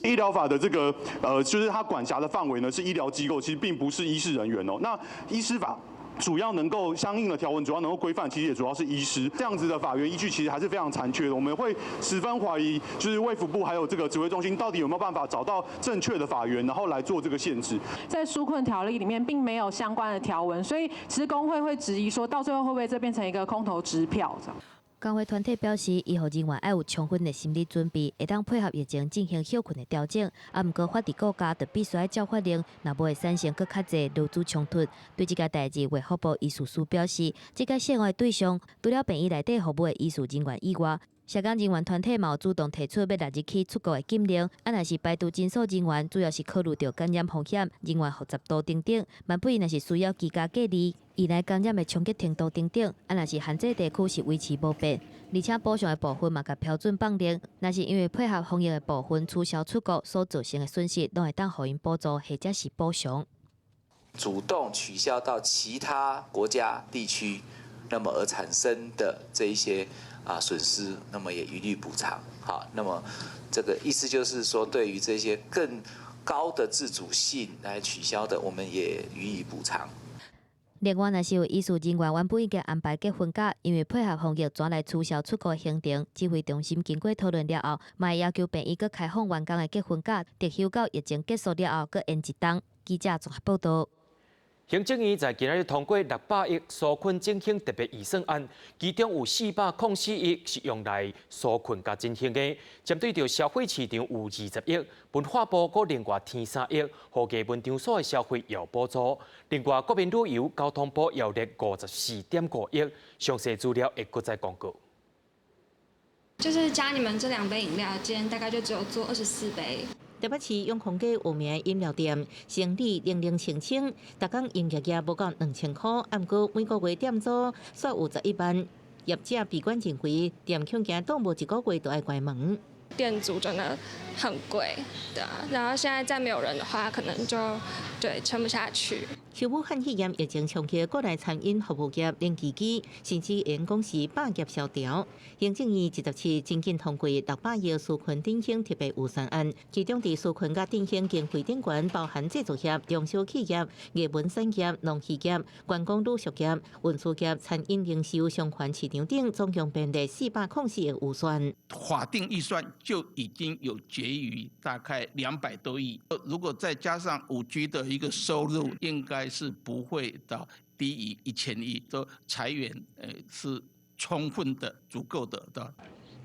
Speaker 6: 醫療法的這個，就是它管轄的範圍呢，是醫療機構，其實並不是醫事人員哦。那醫師法主要能夠相應的條文，主要能夠規範，其實也主要是醫師。這樣子的法源依據，其實還是非常殘缺的。我們會十分懷疑，就是衛福部還有這個指揮中心，到底有沒有辦法找到正確的法源，然後來做這個限制。
Speaker 7: 在紓困條例裡面並沒有相關的條文，所以其實工會會質疑說，到最後會不會這變成一個空頭支票？這樣。
Speaker 21: 工會團體表示，醫護人員愛有充分的心理準備，會當配合疫情進行歇睏的調整。啊，毋過法治國家就必須愛照法令，若無會產生閣較濟勞資衝突。對這個代誌，衛福部醫事司表示，這個涉案的對象除了病院內底服務的醫事人員以外，社工人員團體嘛有主動提出欲納入去出國的禁令。啊，若是排除診所人員，主要是考慮著感染風險、人員複雜度等等。萬不伊若是需要居家隔離，伊來感染的衝擊程度等等。啊，若是限制地區是維持無變，而且補償的部分嘛，共標準放寬。若是因為配合防疫的部分取消出國所造成的損失，攏會當予𪜶補助或者是補償。
Speaker 30: 主動取消到其他國家地區，那麼而產生的這一些損失，那麼也一律補償。好，那麼這個意思就是說，對於這些更高的自主性來取消的，我們也予以補償。
Speaker 21: 另外，若是有醫事人員原本已經安排結婚假，因為配合防疫轉來取消出國行程，指揮中心經過討論了後，嘛會要求病院閣開放員工的結婚假，特休到疫情結束了後，閣延一冬。記者綜合報導。
Speaker 1: 行政院在今仔日通過600億紓困振興特別預算案，其中有404億是用來紓困佮振興的，針對著消費市場有20億，文化部閣另外添3億，予藝文場所的消費有補助。另外，國民旅遊交通部又列54.5億，詳細資料會閣再公告。
Speaker 8: 就是加你們這兩杯飲料，今天大概就只有做24杯。
Speaker 2: 台北市永康街有名飲料店，生意冷冷清清，逐工營業額無到2000箍，毋過每個月店租煞有11萬。業者悲觀認為，店恐驚擋無一個月就愛關門。
Speaker 8: 店租真的很貴，對啊，然後現在再沒有人的話，可能就對撐不下去。
Speaker 2: 受武漢肺炎疫情衝擊，國內餐飲服務業冷吱吱，甚至會講是百業蕭條。行政院27緊緊通過600億紓困振興特別預算案，其中佇紓困佮振興經費頂懸，包含製造業、中小企業、藝文產業、農漁業、觀光旅宿業、運輸業、餐飲零售、商販市場等，總共編列404億預算。
Speaker 10: 法定預算就已經有結餘，大概200多億。如果再加上5G 的一個收入，應該是不會到低於1000億。都財源是充分的、足夠的的。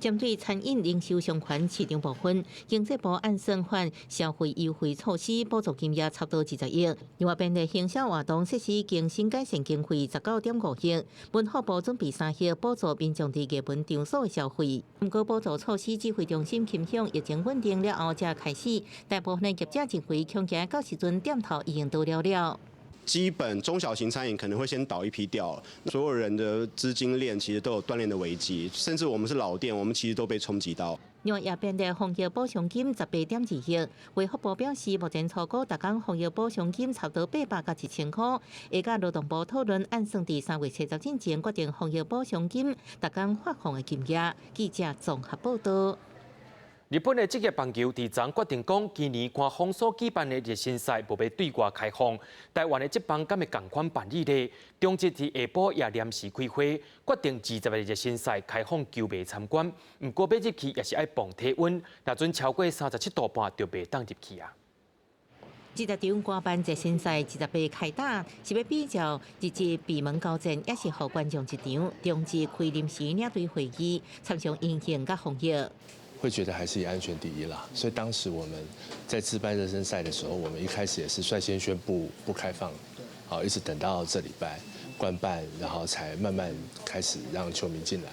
Speaker 2: 針對餐飲零售商圈市場部分，經濟部按算法消費優惠措施補助金額差不多20億。另外，便利行銷活動設施更新改善經費19.5億。文化部準備3億補助民眾佇藝文場所的消費。毋過補助措施指揮中心傾向疫情穩定了後才開始，大部分的業者認為，恐驚到時陣店頭已經倒了了。
Speaker 5: 基本中小型餐飲可能會先倒一批掉，所有人的資金鏈其實都有斷裂的危機，甚至我們是老店，我們其實都被衝擊到。
Speaker 2: 另外，也便利防疫補償金18.2億，衛福部表示，目前初估逐工防疫補償金差不多800到1000箍，會佮勞動部討論按算佇3月30進前決定防疫補償金逐工發放的金額。記者綜合報道。
Speaker 1: 日本的職業棒球佇昨決定講，今年官方所舉辦的熱身賽無欲對外開放。台灣的職棒敢會仝款辦理咧？中職佇下晡也臨時開會，決定20日熱身賽開放球迷參觀。毋過欲入去也是愛磅體溫，若準超過37.5度就袂當入去啊。
Speaker 2: 這場官辦熱身賽28開打，是欲比照日職閉門交戰，抑是予觀眾入場？中職開臨時領隊會議，參詳疫情佮防疫。
Speaker 9: 會覺得還是以安全第一啦，所以當時我們在自辦熱身賽的時候，我們一開始也是率先宣布不開放，好，一直等到這禮拜官辦，然後才慢慢開始讓球迷進來，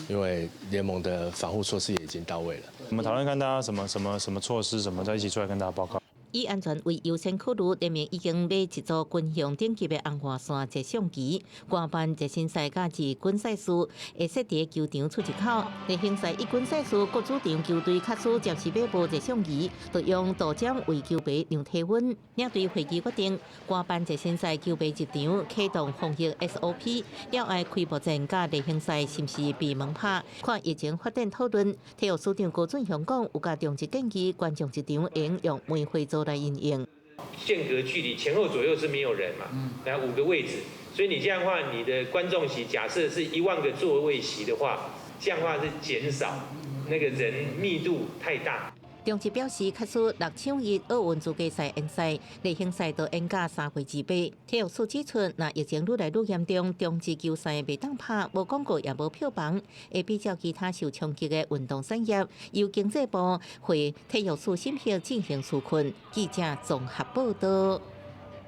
Speaker 9: 因為聯盟的防護措施也已經到位了。
Speaker 11: 我們討論看大家什麼什麼什麼措施，什麼再一起出來跟大家報告。
Speaker 2: 以安全為優先考慮，聯盟已經買一組軍用等級的紅外線熱相機，官辦熱身賽佮二軍賽事會設佇球場出入口。例行賽一軍賽事各主場球隊假使暫時欲無熱相儀，就用度針為球迷量體溫。領隊會議決定，官辦熱身賽球迷入場啟動防疫 SOP，了後開幕戰佮例行賽是毋是閉門拍，看疫情發展討論。體育署長高俊雄講，有共中職建議，觀眾入場應用玫瑰座來因應。
Speaker 12: 間隔距離前後左右是沒有人嘛，來五個位置，所以你這樣的話，你的觀眾席假設是1萬個座位席的話，這樣的話是減少那個人密度太大。
Speaker 2: 中職表示，假使6搶1奧運資格賽延賽，例行賽就延到3月28。體育署指出，若疫情愈來愈嚴重，中職球賽袂當拍，無廣告也無票房，會比照其他受衝擊的運動產業，由經濟部會體育署審核進行紓困。記者綜合報道。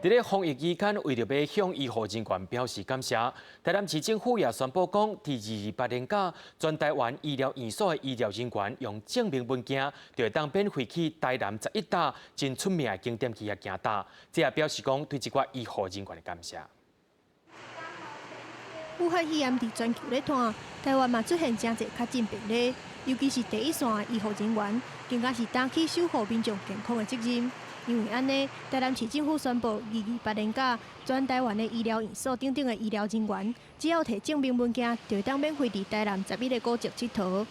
Speaker 1: 佇咧防疫期間，為著欲向醫護人員表示感謝，台南市政府也宣布講，佇228年假，全台灣醫療院所的醫療人員用證明文件，就會當免費去台南十一搭真出名的景點去遐行踏。這也表示講對這寡醫護人員的感謝。
Speaker 30: 武漢肺炎佇全球咧傳，台灣嘛出現誠濟確診病例，尤其是第一線的醫護人員，更加是擔起守護民眾健康的責任。因為按呢，台南市政府宣布，228連假，全台灣的醫療院所等等的醫療人員，只要提證明文件，就會當免費佇台南11個古蹟𨑨迌。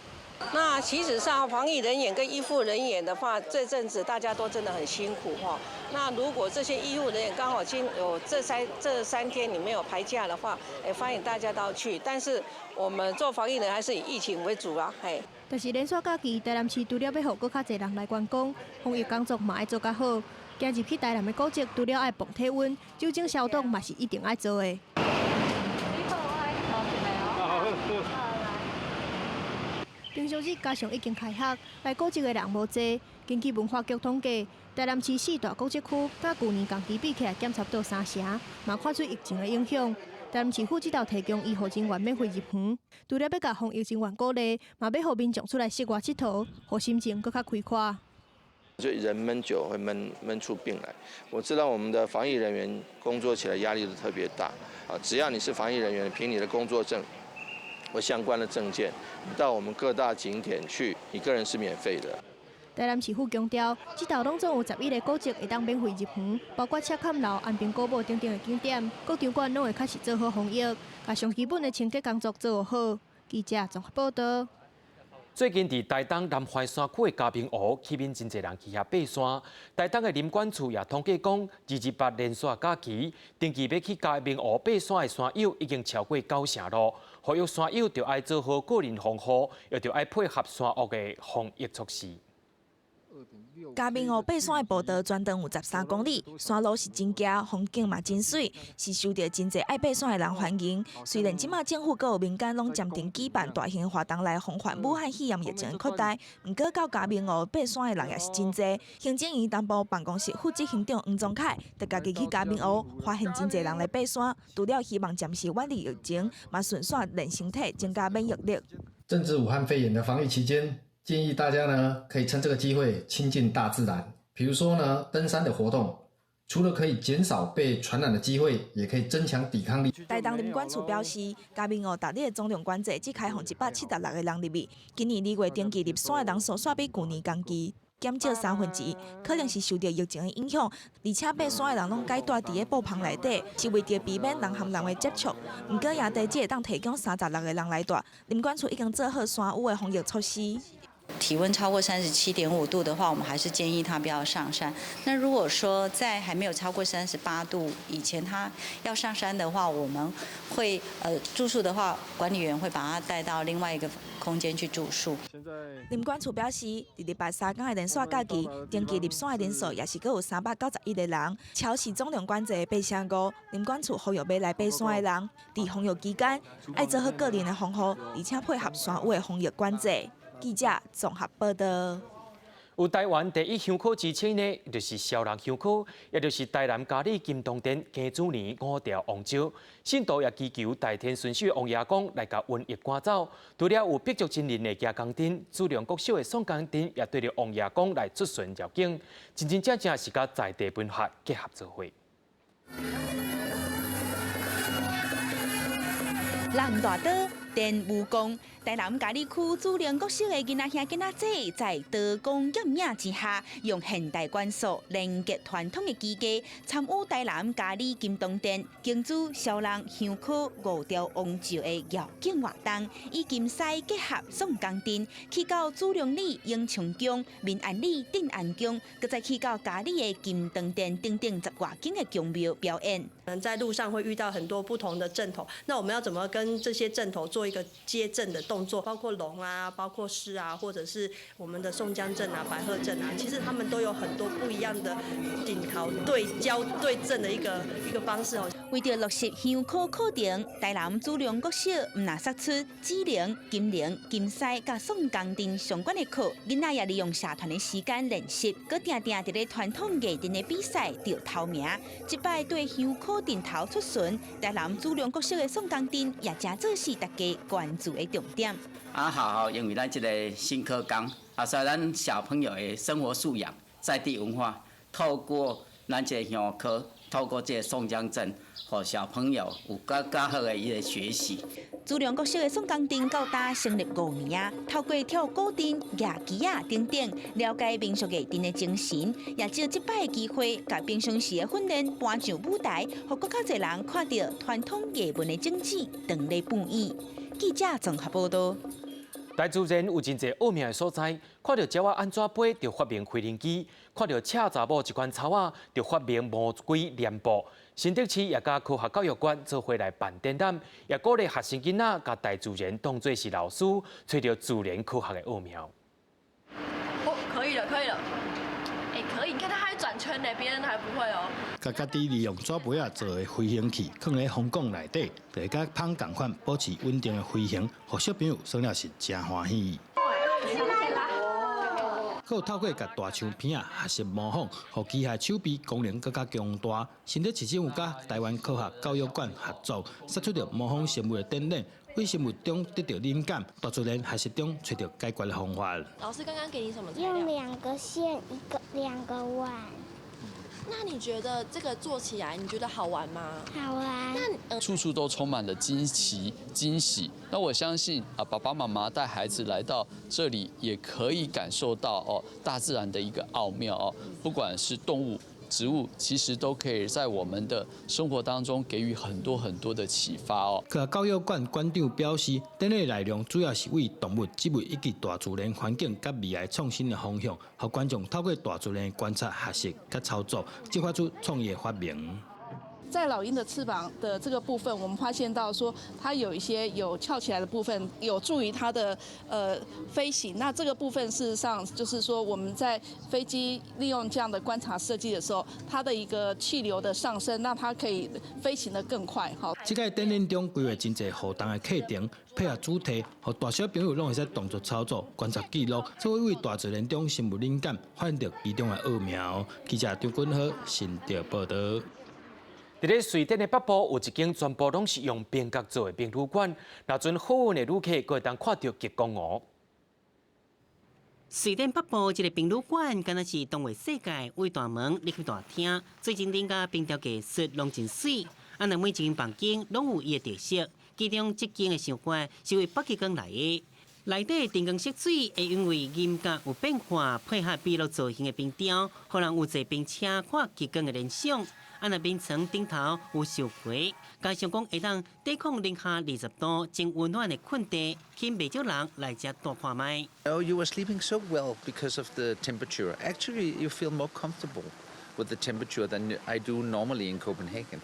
Speaker 14: 那其實上防疫人員跟醫護人員的話，這陣子大家都真的很辛苦哈。那如果這些醫護人員剛好今有這三天你沒有排假的話，也歡迎大家都去。但是我們做防疫人還是以疫情為主啊，嘿。
Speaker 30: 但是連續假期，台南市除了欲予閣較濟人來觀光，防疫工作嘛愛做較好。行入去台南的古蹟，除了愛磅體溫、酒精消毒嘛是一定愛做的。
Speaker 16: 你好，我來掃一下哦。
Speaker 30: 平常日加上已經開學，來古蹟的人無濟。根據文化局統計，台南市四大古蹟區，佮舊年同期比起來減差不多三成，嘛看出疫情的影響。台南市府這晝提供醫護人員免費入園，除了欲共防疫人員鼓勵，嘛欲予民眾出來室外𨑨迌，予心情閣較開闊。
Speaker 16: 就人悶久會悶出病來。我知道我們的防疫人員工作起來壓力都特別大啊！只要你是防疫人員，憑你的工作證或相關的證件，到我們各大景點去，你個人是免費的。
Speaker 30: 台南市府強調，這晝攏總有11個古蹟會當免費入園，包括赤崁樓、安平古堡等等的景點，各場館攏會確實做好防疫，共上基本的清潔工作做好。記者綜合報道。
Speaker 1: 最近佇台東南環山區的嘉明湖，吸引真濟人去遐爬山。台東的林管處也統計講，228連續假期，登記欲去嘉明湖爬山的山友已經超過九成囉。呼籲山友著愛做好個人防護，又著愛配合山屋的防疫措施。
Speaker 13: 嘉明湖爬山的步道全長有13公里，山路是真崎，風景嘛真媠，是受著真濟愛爬山的人歡迎。雖然這馬政府閣有民間攏暫停舉辦大型活動來防範武漢肺炎疫情擴大，毋過到嘉明湖爬山的人也是真濟。行政院東部辦公室副執行長黃宗凱就家己去嘉明湖，發現真濟人來爬山，除了希望暫時遠離疫情，嘛順紲練身體，增加免疫力。
Speaker 15: 正值武漢肺炎的防疫期間，建議大家呢可以趁這個機會親近大自然，比如說呢登山的活動，除了可以減少被傳染的機會，也可以增強抵抗力。
Speaker 13: 台東林管處表示，嘉明湖逐日總量管制只開放176個人入去。今年2月登記入山的人數煞比舊年同期減少1/3，可能是受著疫情的影響，而且爬山的人攏改蹛佇咧布棚內底，是為著避免人和人的接觸。毋過營地只會當提供36個人來蹛，林管處已經做好山屋的防疫措施。
Speaker 17: 體溫超過37.5度的話，我們還是建議他不要上山。那如果說在還沒有超過38度以前，他要上山的話，我們會住宿的話，管理員會把他帶到另外一個空間去住宿。
Speaker 13: 林管處表示，佇禮拜三工的連續假期，登記入山的人數也是閣有391個人，超市總量管制8成5。林管處呼籲欲來爬山的人，佇防疫期間愛做好個人的防護，而且配合山屋的防疫管制。記者綜合報道。
Speaker 1: 有台灣第一香火之稱呢，就是蕭人香火，也就是台南佳里金堂殿庚子年五條王醮。信徒也祈求代天巡守王爺公來共瘟疫趕走。除了有白族真人的行江燈，祖龍國小的宋江燈也對著王爺公來出巡繞境，真真正正是佮在地文化結合做伙。
Speaker 18: 人大刀，電武功，台南佳里區祖龍國小的囡仔兄囡仔姊，在刀光劍影之下，用現代元素連結傳統的技藝，參與台南佳里金堂殿庚子蕭人香火五條王醮的繞境活動，以金獅結合宋江陣，去到祖龍里永昌宮、民安里鎮安宮，閣再去到佳里的金堂殿等等10外間的宮廟表演。
Speaker 30: 在路上會遇到很多不同的陣頭，那我們要怎麼跟這些陣頭做一個接陣的動作？包括龍啊，包括獅啊，或者是我們的宋江陣啊、白鶴陣啊，其實他們都有很多不一樣的頂頭對焦對陣的一個方式哦。
Speaker 18: 為著落實香火課程，台南祖龍國小毋但殺出紫龍、金龍、金獅佮宋江陣相關的課，囡仔也利用社團的時間練習，閣定定佇咧傳統藝陣的比賽得頭名。這擺對香火陣頭出巡，台南祖龍國小的宋江陣也誠做是大家關注的重點。
Speaker 19: 啊，好好，因為咱這個新課綱啊，所以咱小朋友的生活素養、在地文化，透過咱這個香火，透過這個宋江陣，予小朋友有較較好的一個學習。
Speaker 18: 祖龍國小的宋江陣到今成立5年啊，透過跳鼓陣、舉旗仔等等，了解民俗藝陣的精神，也藉這擺的機會，共平常時的訓練搬上舞台，予閣較濟人看著傳統藝文的種子，當咧表演。記者綜合報道。
Speaker 1: 大自然有真濟奧妙的所在，看著鳥仔按怎飛，就發明飛行機；看著赤查某這款草仔，就發明魔鬼臉布。新竹市也佮科學教育館做伙來辦展覽，也鼓勵學生囡仔共大自然當做是老師，揣著自然科學的奧妙。
Speaker 22: 哦，可以了，可以了。哎，可以，你看它還轉圈呢，別人還不會哦。
Speaker 26: 共家己利用紙杯仔做的飛行器，囥佇風管內底，就會佮風仝款，保持穩定的飛行，予小朋友耍了是誠歡喜。閣有透過共大樹片仔學習模仿，予機械手臂功能閣較強大。新竹市政府佮台灣科學教育館合作，殺出著模仿生物的展覽，為生物中得著靈感，大自然學習中揣著解決的方法。
Speaker 22: 老師剛剛給你什麼材料？
Speaker 27: 用兩個線，一個兩個碗。
Speaker 22: 那你覺得這個做起來，你覺得好玩嗎？
Speaker 27: 好玩。
Speaker 22: 那
Speaker 28: 處處都充滿了驚奇驚喜。那我相信啊，爸爸媽媽帶孩子來到這裡，也可以感受到哦，大自然的一個奧妙哦。不管是動物、植物，其實都可以在我們的生活當中給予很多很多的啟發哦。
Speaker 26: 科學教育館館長表示，展覽內容主要是為動物、植物以及大自然環境佮未來創新的方向，予觀眾透過大自然的觀察、學習佮操作，激發出創意的發明。
Speaker 3: 在老鷹的翅膀的這個部分，我們發現到說它有一些有翹起來的部分，有助於它的飛行。那這個部分事實上就是說，我們在飛機利用這樣的觀察設計的時候，它的一個氣流的上升，讓它可以飛行得更快。哈，
Speaker 26: 這個展覽中規劃真濟互動的課程，配合主題，予大小朋友攏會使動作操作、觀察記錄，做伙對大自然中生物靈感，發現著其中的奧妙。記者張君豪新竹報導。
Speaker 1: 佇咧瑞典的北部有一間全部攏是用冰角做的冰旅館，若陣好運的旅客閣會當看著極光哦。
Speaker 4: 瑞典北部這个冰旅館，敢若是動畫世界，對大門入去大廳，水晶頂佮冰雕藝術攏真媠。啊，若每一間房間攏有伊的特色，其中這間的想法是為北極光來的。內底燈光色水會因為銀角有變化，配合碧綠造型的冰雕，予人有坐冰車看極光的聯想。啊，若眠床頂頭有獸皮，加上講會當抵抗零下20度真溫暖的睏地，吸引袂少人來遮蹛看覓。
Speaker 6: Oh, you are sleeping so well because of the temperature. Actually, you feel more comfortable with the temperature than I do normally in Copenhagen.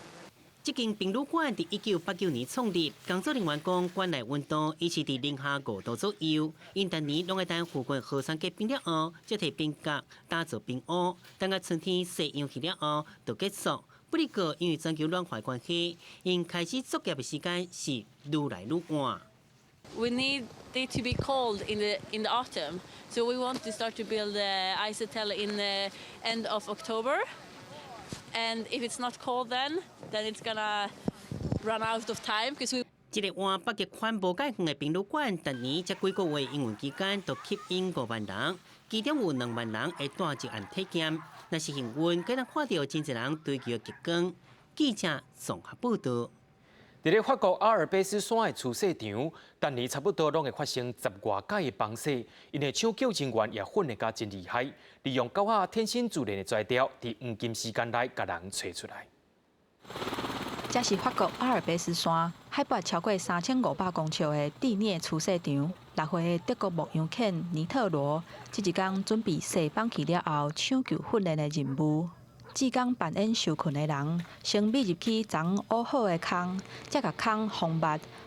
Speaker 4: 這間冰旅館佇1989年創立，工作人員講，館內溫度維持佇零下5度左右。𪜶逐年攏愛等附近河山結冰了後，才提冰角打造冰屋。等到春天夕陽去了後，就結束。不過，因為全球暖化關係，𪜶開始作業的時間是愈來愈晚。
Speaker 7: We need it to be cold in the autumn, so we want to start to build the ice hotel in the end of October. And if it's not cold then, then it's gonna run out of time because we
Speaker 4: 這个倚北極圈無蓋遠的冰旅館，逐年這幾個月營運期間都吸引5萬人，其中有2萬人會蹛一暗體驗。若是幸運，閣通看著真濟人追求極光。記者綜合報導。
Speaker 1: 佇咧法國阿爾卑斯山的趨勢場，逐年差不多攏會發生十外擺的崩雪，𪜶的搶救人員也訓練甲真厲害，利用狗仔天生自然的材料，佇黃金時間內共人揣出來。
Speaker 20: 這是法國阿爾卑斯山海拔超過3500公尺的蒂涅趨勢場。6歲的德國牧羊犬尼特羅，這一工準備雪崩去了後搶救訓練的任務。志工扮演受困的人，先覕入去昨挖好的空，才共空封密，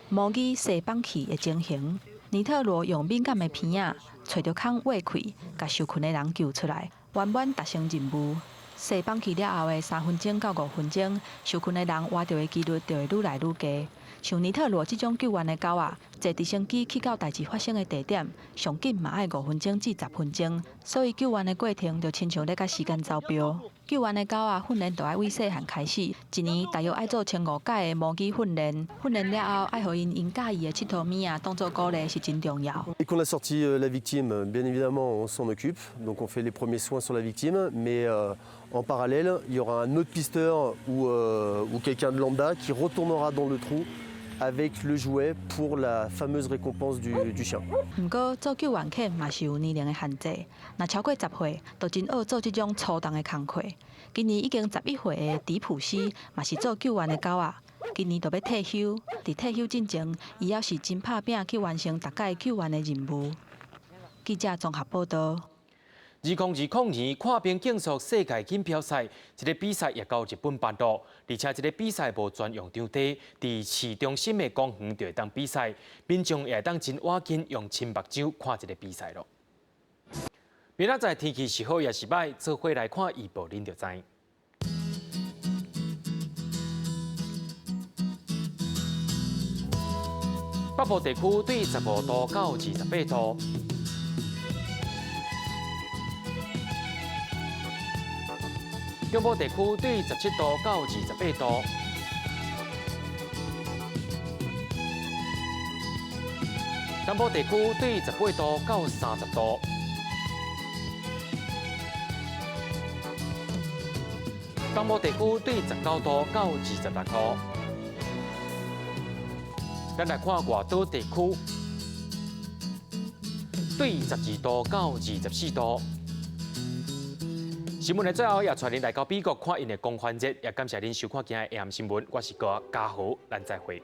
Speaker 20: 模擬雪崩去的情形。尼特羅用敏感的鼻仔揣著空挖開，共受困的人救出來，圓滿達成任務。雪崩去了後的3分鐘到5分鐘，受困的人活著的幾率就會愈來愈低。像尼特羅這種救援的狗仔，坐直升機去到代誌發生的地點，上緊嘛愛5分鐘至10分鐘，所以救援的過程就親像咧共時間走標。救援的狗仔訓練就愛對細漢開始，一年大約愛做1500擺的模擬訓練，訓練了後愛予𪜶用佮意的𨑨迌物仔當做鼓勵是真重要。
Speaker 21: Dès qu'on a sorti la victime, bien évidemment, on s'en occupe. Donc on fait les premiers soins sur la victime, mais en parallèle, il y aura un autre pisteur ou quelqu'un de lambda qui retournera dans le trou avec le jouet pour la fameuse récompense du chien.
Speaker 20: 毋過做救援犬嘛是有年齡的限制，若超過10歲，就真愛做這種粗重的工課。今年已經11歲的迪普斯嘛是做救援的狗仔，今年就欲退休。佇退休進前，伊猶是真拍拚去完成逐擺救援的任務。記者綜合報導。
Speaker 1: 2020年跨冰競速世界錦標賽，這个比賽也到日本辦咯，而且這个比賽無專用場地，佇市中心的公園就會當比賽，民眾也會當真倚近用親目睭看這个比賽囉。明仔載天氣是好抑是䆀，做伙來看預報，恁就知。北部地區對15度到28度。中部地區對17度到28度，南部地區對18度到30度，東部地區對19度到26度。咱來看外島地區，對12度到24度。新聞的最後，也帶恁來到美國看𪜶的狂歡節，也感謝恁收看今日的 AM 新聞。我是郭家豪，咱再會。